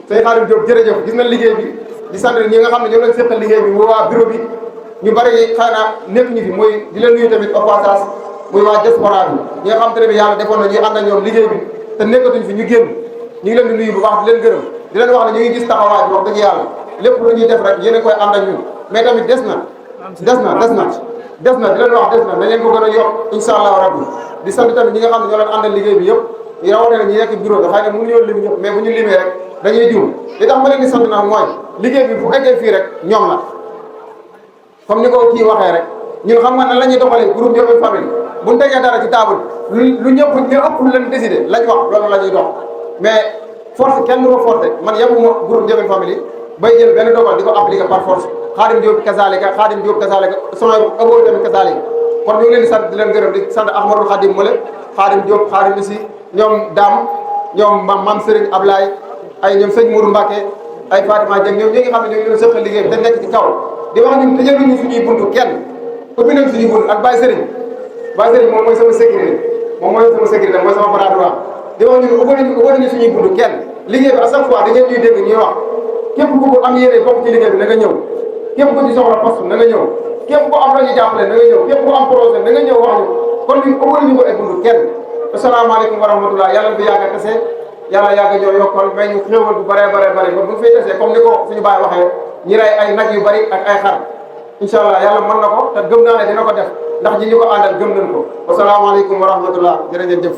sëñ Khadim Diop jërëjëf gis nañ liggéey bi di sant ñi nga xam ne ñoo leen seqal liggéey bi muy waa bureau bi ñu bari xëy na nekk ñu fi muy di leen nuyu tamit au passage muy waa diaspora bi ñi nga xam te ne bi yàlla defoon na ñuy ànd ak ñoom liggéey bi te nekkatuñ fi ñu génn ñu ngi leen di nuyu bu baax di leen gërëm di leen wax ne ñu ngi gis taxawaay bi wax dëgg yàlla lépp lu ñuy def rek yéen a koy ànd ak ñun mais tamit des na di leen wax des na nañ leen ko gën a yokk incha allahu rabbi di sant tamit ñi nga xam ne ñoo leen àndal liggéey bi yëpp ñu rawatina ñi nekk bureau bi xëy na mënuñoo lim ñëpp mais bu ñu limee rek dañuy juum li tax ma leen di sant nag mooy liggéey bi bu eggee fii rek ñoom la comme ni ko kii waxee rek ñun xam nga nan la ñuy doxalee groupe Ndiobène Family bu ñu tegee dara ci table lu ñëpp ñu ëpp lu leen décidé lañ wax loolu la ñuy dox mais force kenn du ko forcé man yabuma groupe Ndiobène Family bay jël benn dogal di ko appliquer par force Khadim Diop kazalika sama ëppoo tamit kazalika kon ñu ngi leen di sant di leen gërëm di sant Ahmadou Khadim Mole Khadim Diop Khadim Issi ñoom Dame ñoom Mame Serigne Ablaye ay ñoom sëñ Mourou Mbacke ay Fatima Dieng ñoom ñi nga xam ne ñoo ngi leen sëqal liggéey bi te nekk ci kaw di wax ñun tëjaluñu suñuy buntu kenn ubbi nañ suñuy buntu ak Baye Serigne moom mooy sama sécurité mooy sama bras droit di wax ñun ubbi nañu suñuy buntu kenn liggéey bi à chaque fois da ngeen ñuy dégg ñuy wax képp ku ko am yéene bokk ci liggéey bi na nga ñëw képp ku ci soxla poste na nga ñëw képp ku am la ñu jàppale na nga ñëw képp ku am projet na nga ñëw wax ñu kon ñun ubbi nañu ko ay buntu kenn asalaamaaleykum wa rahmatulah yàlla na fi yàgg a tase yàlla yàgg ñoo yokkal mais ñu xéewal bu bëree ba bu ñu fay tasee comme ni ko suñu baay waxee ñi rey ay nag yu bëri ak ay xar incha allah yàlla mën na ko te gëm naa ne dina ko def ndax ñi ñu ko àndal gëm nañ ko wasalaamaaleykum wa rahmatulah jërë ngeen jëf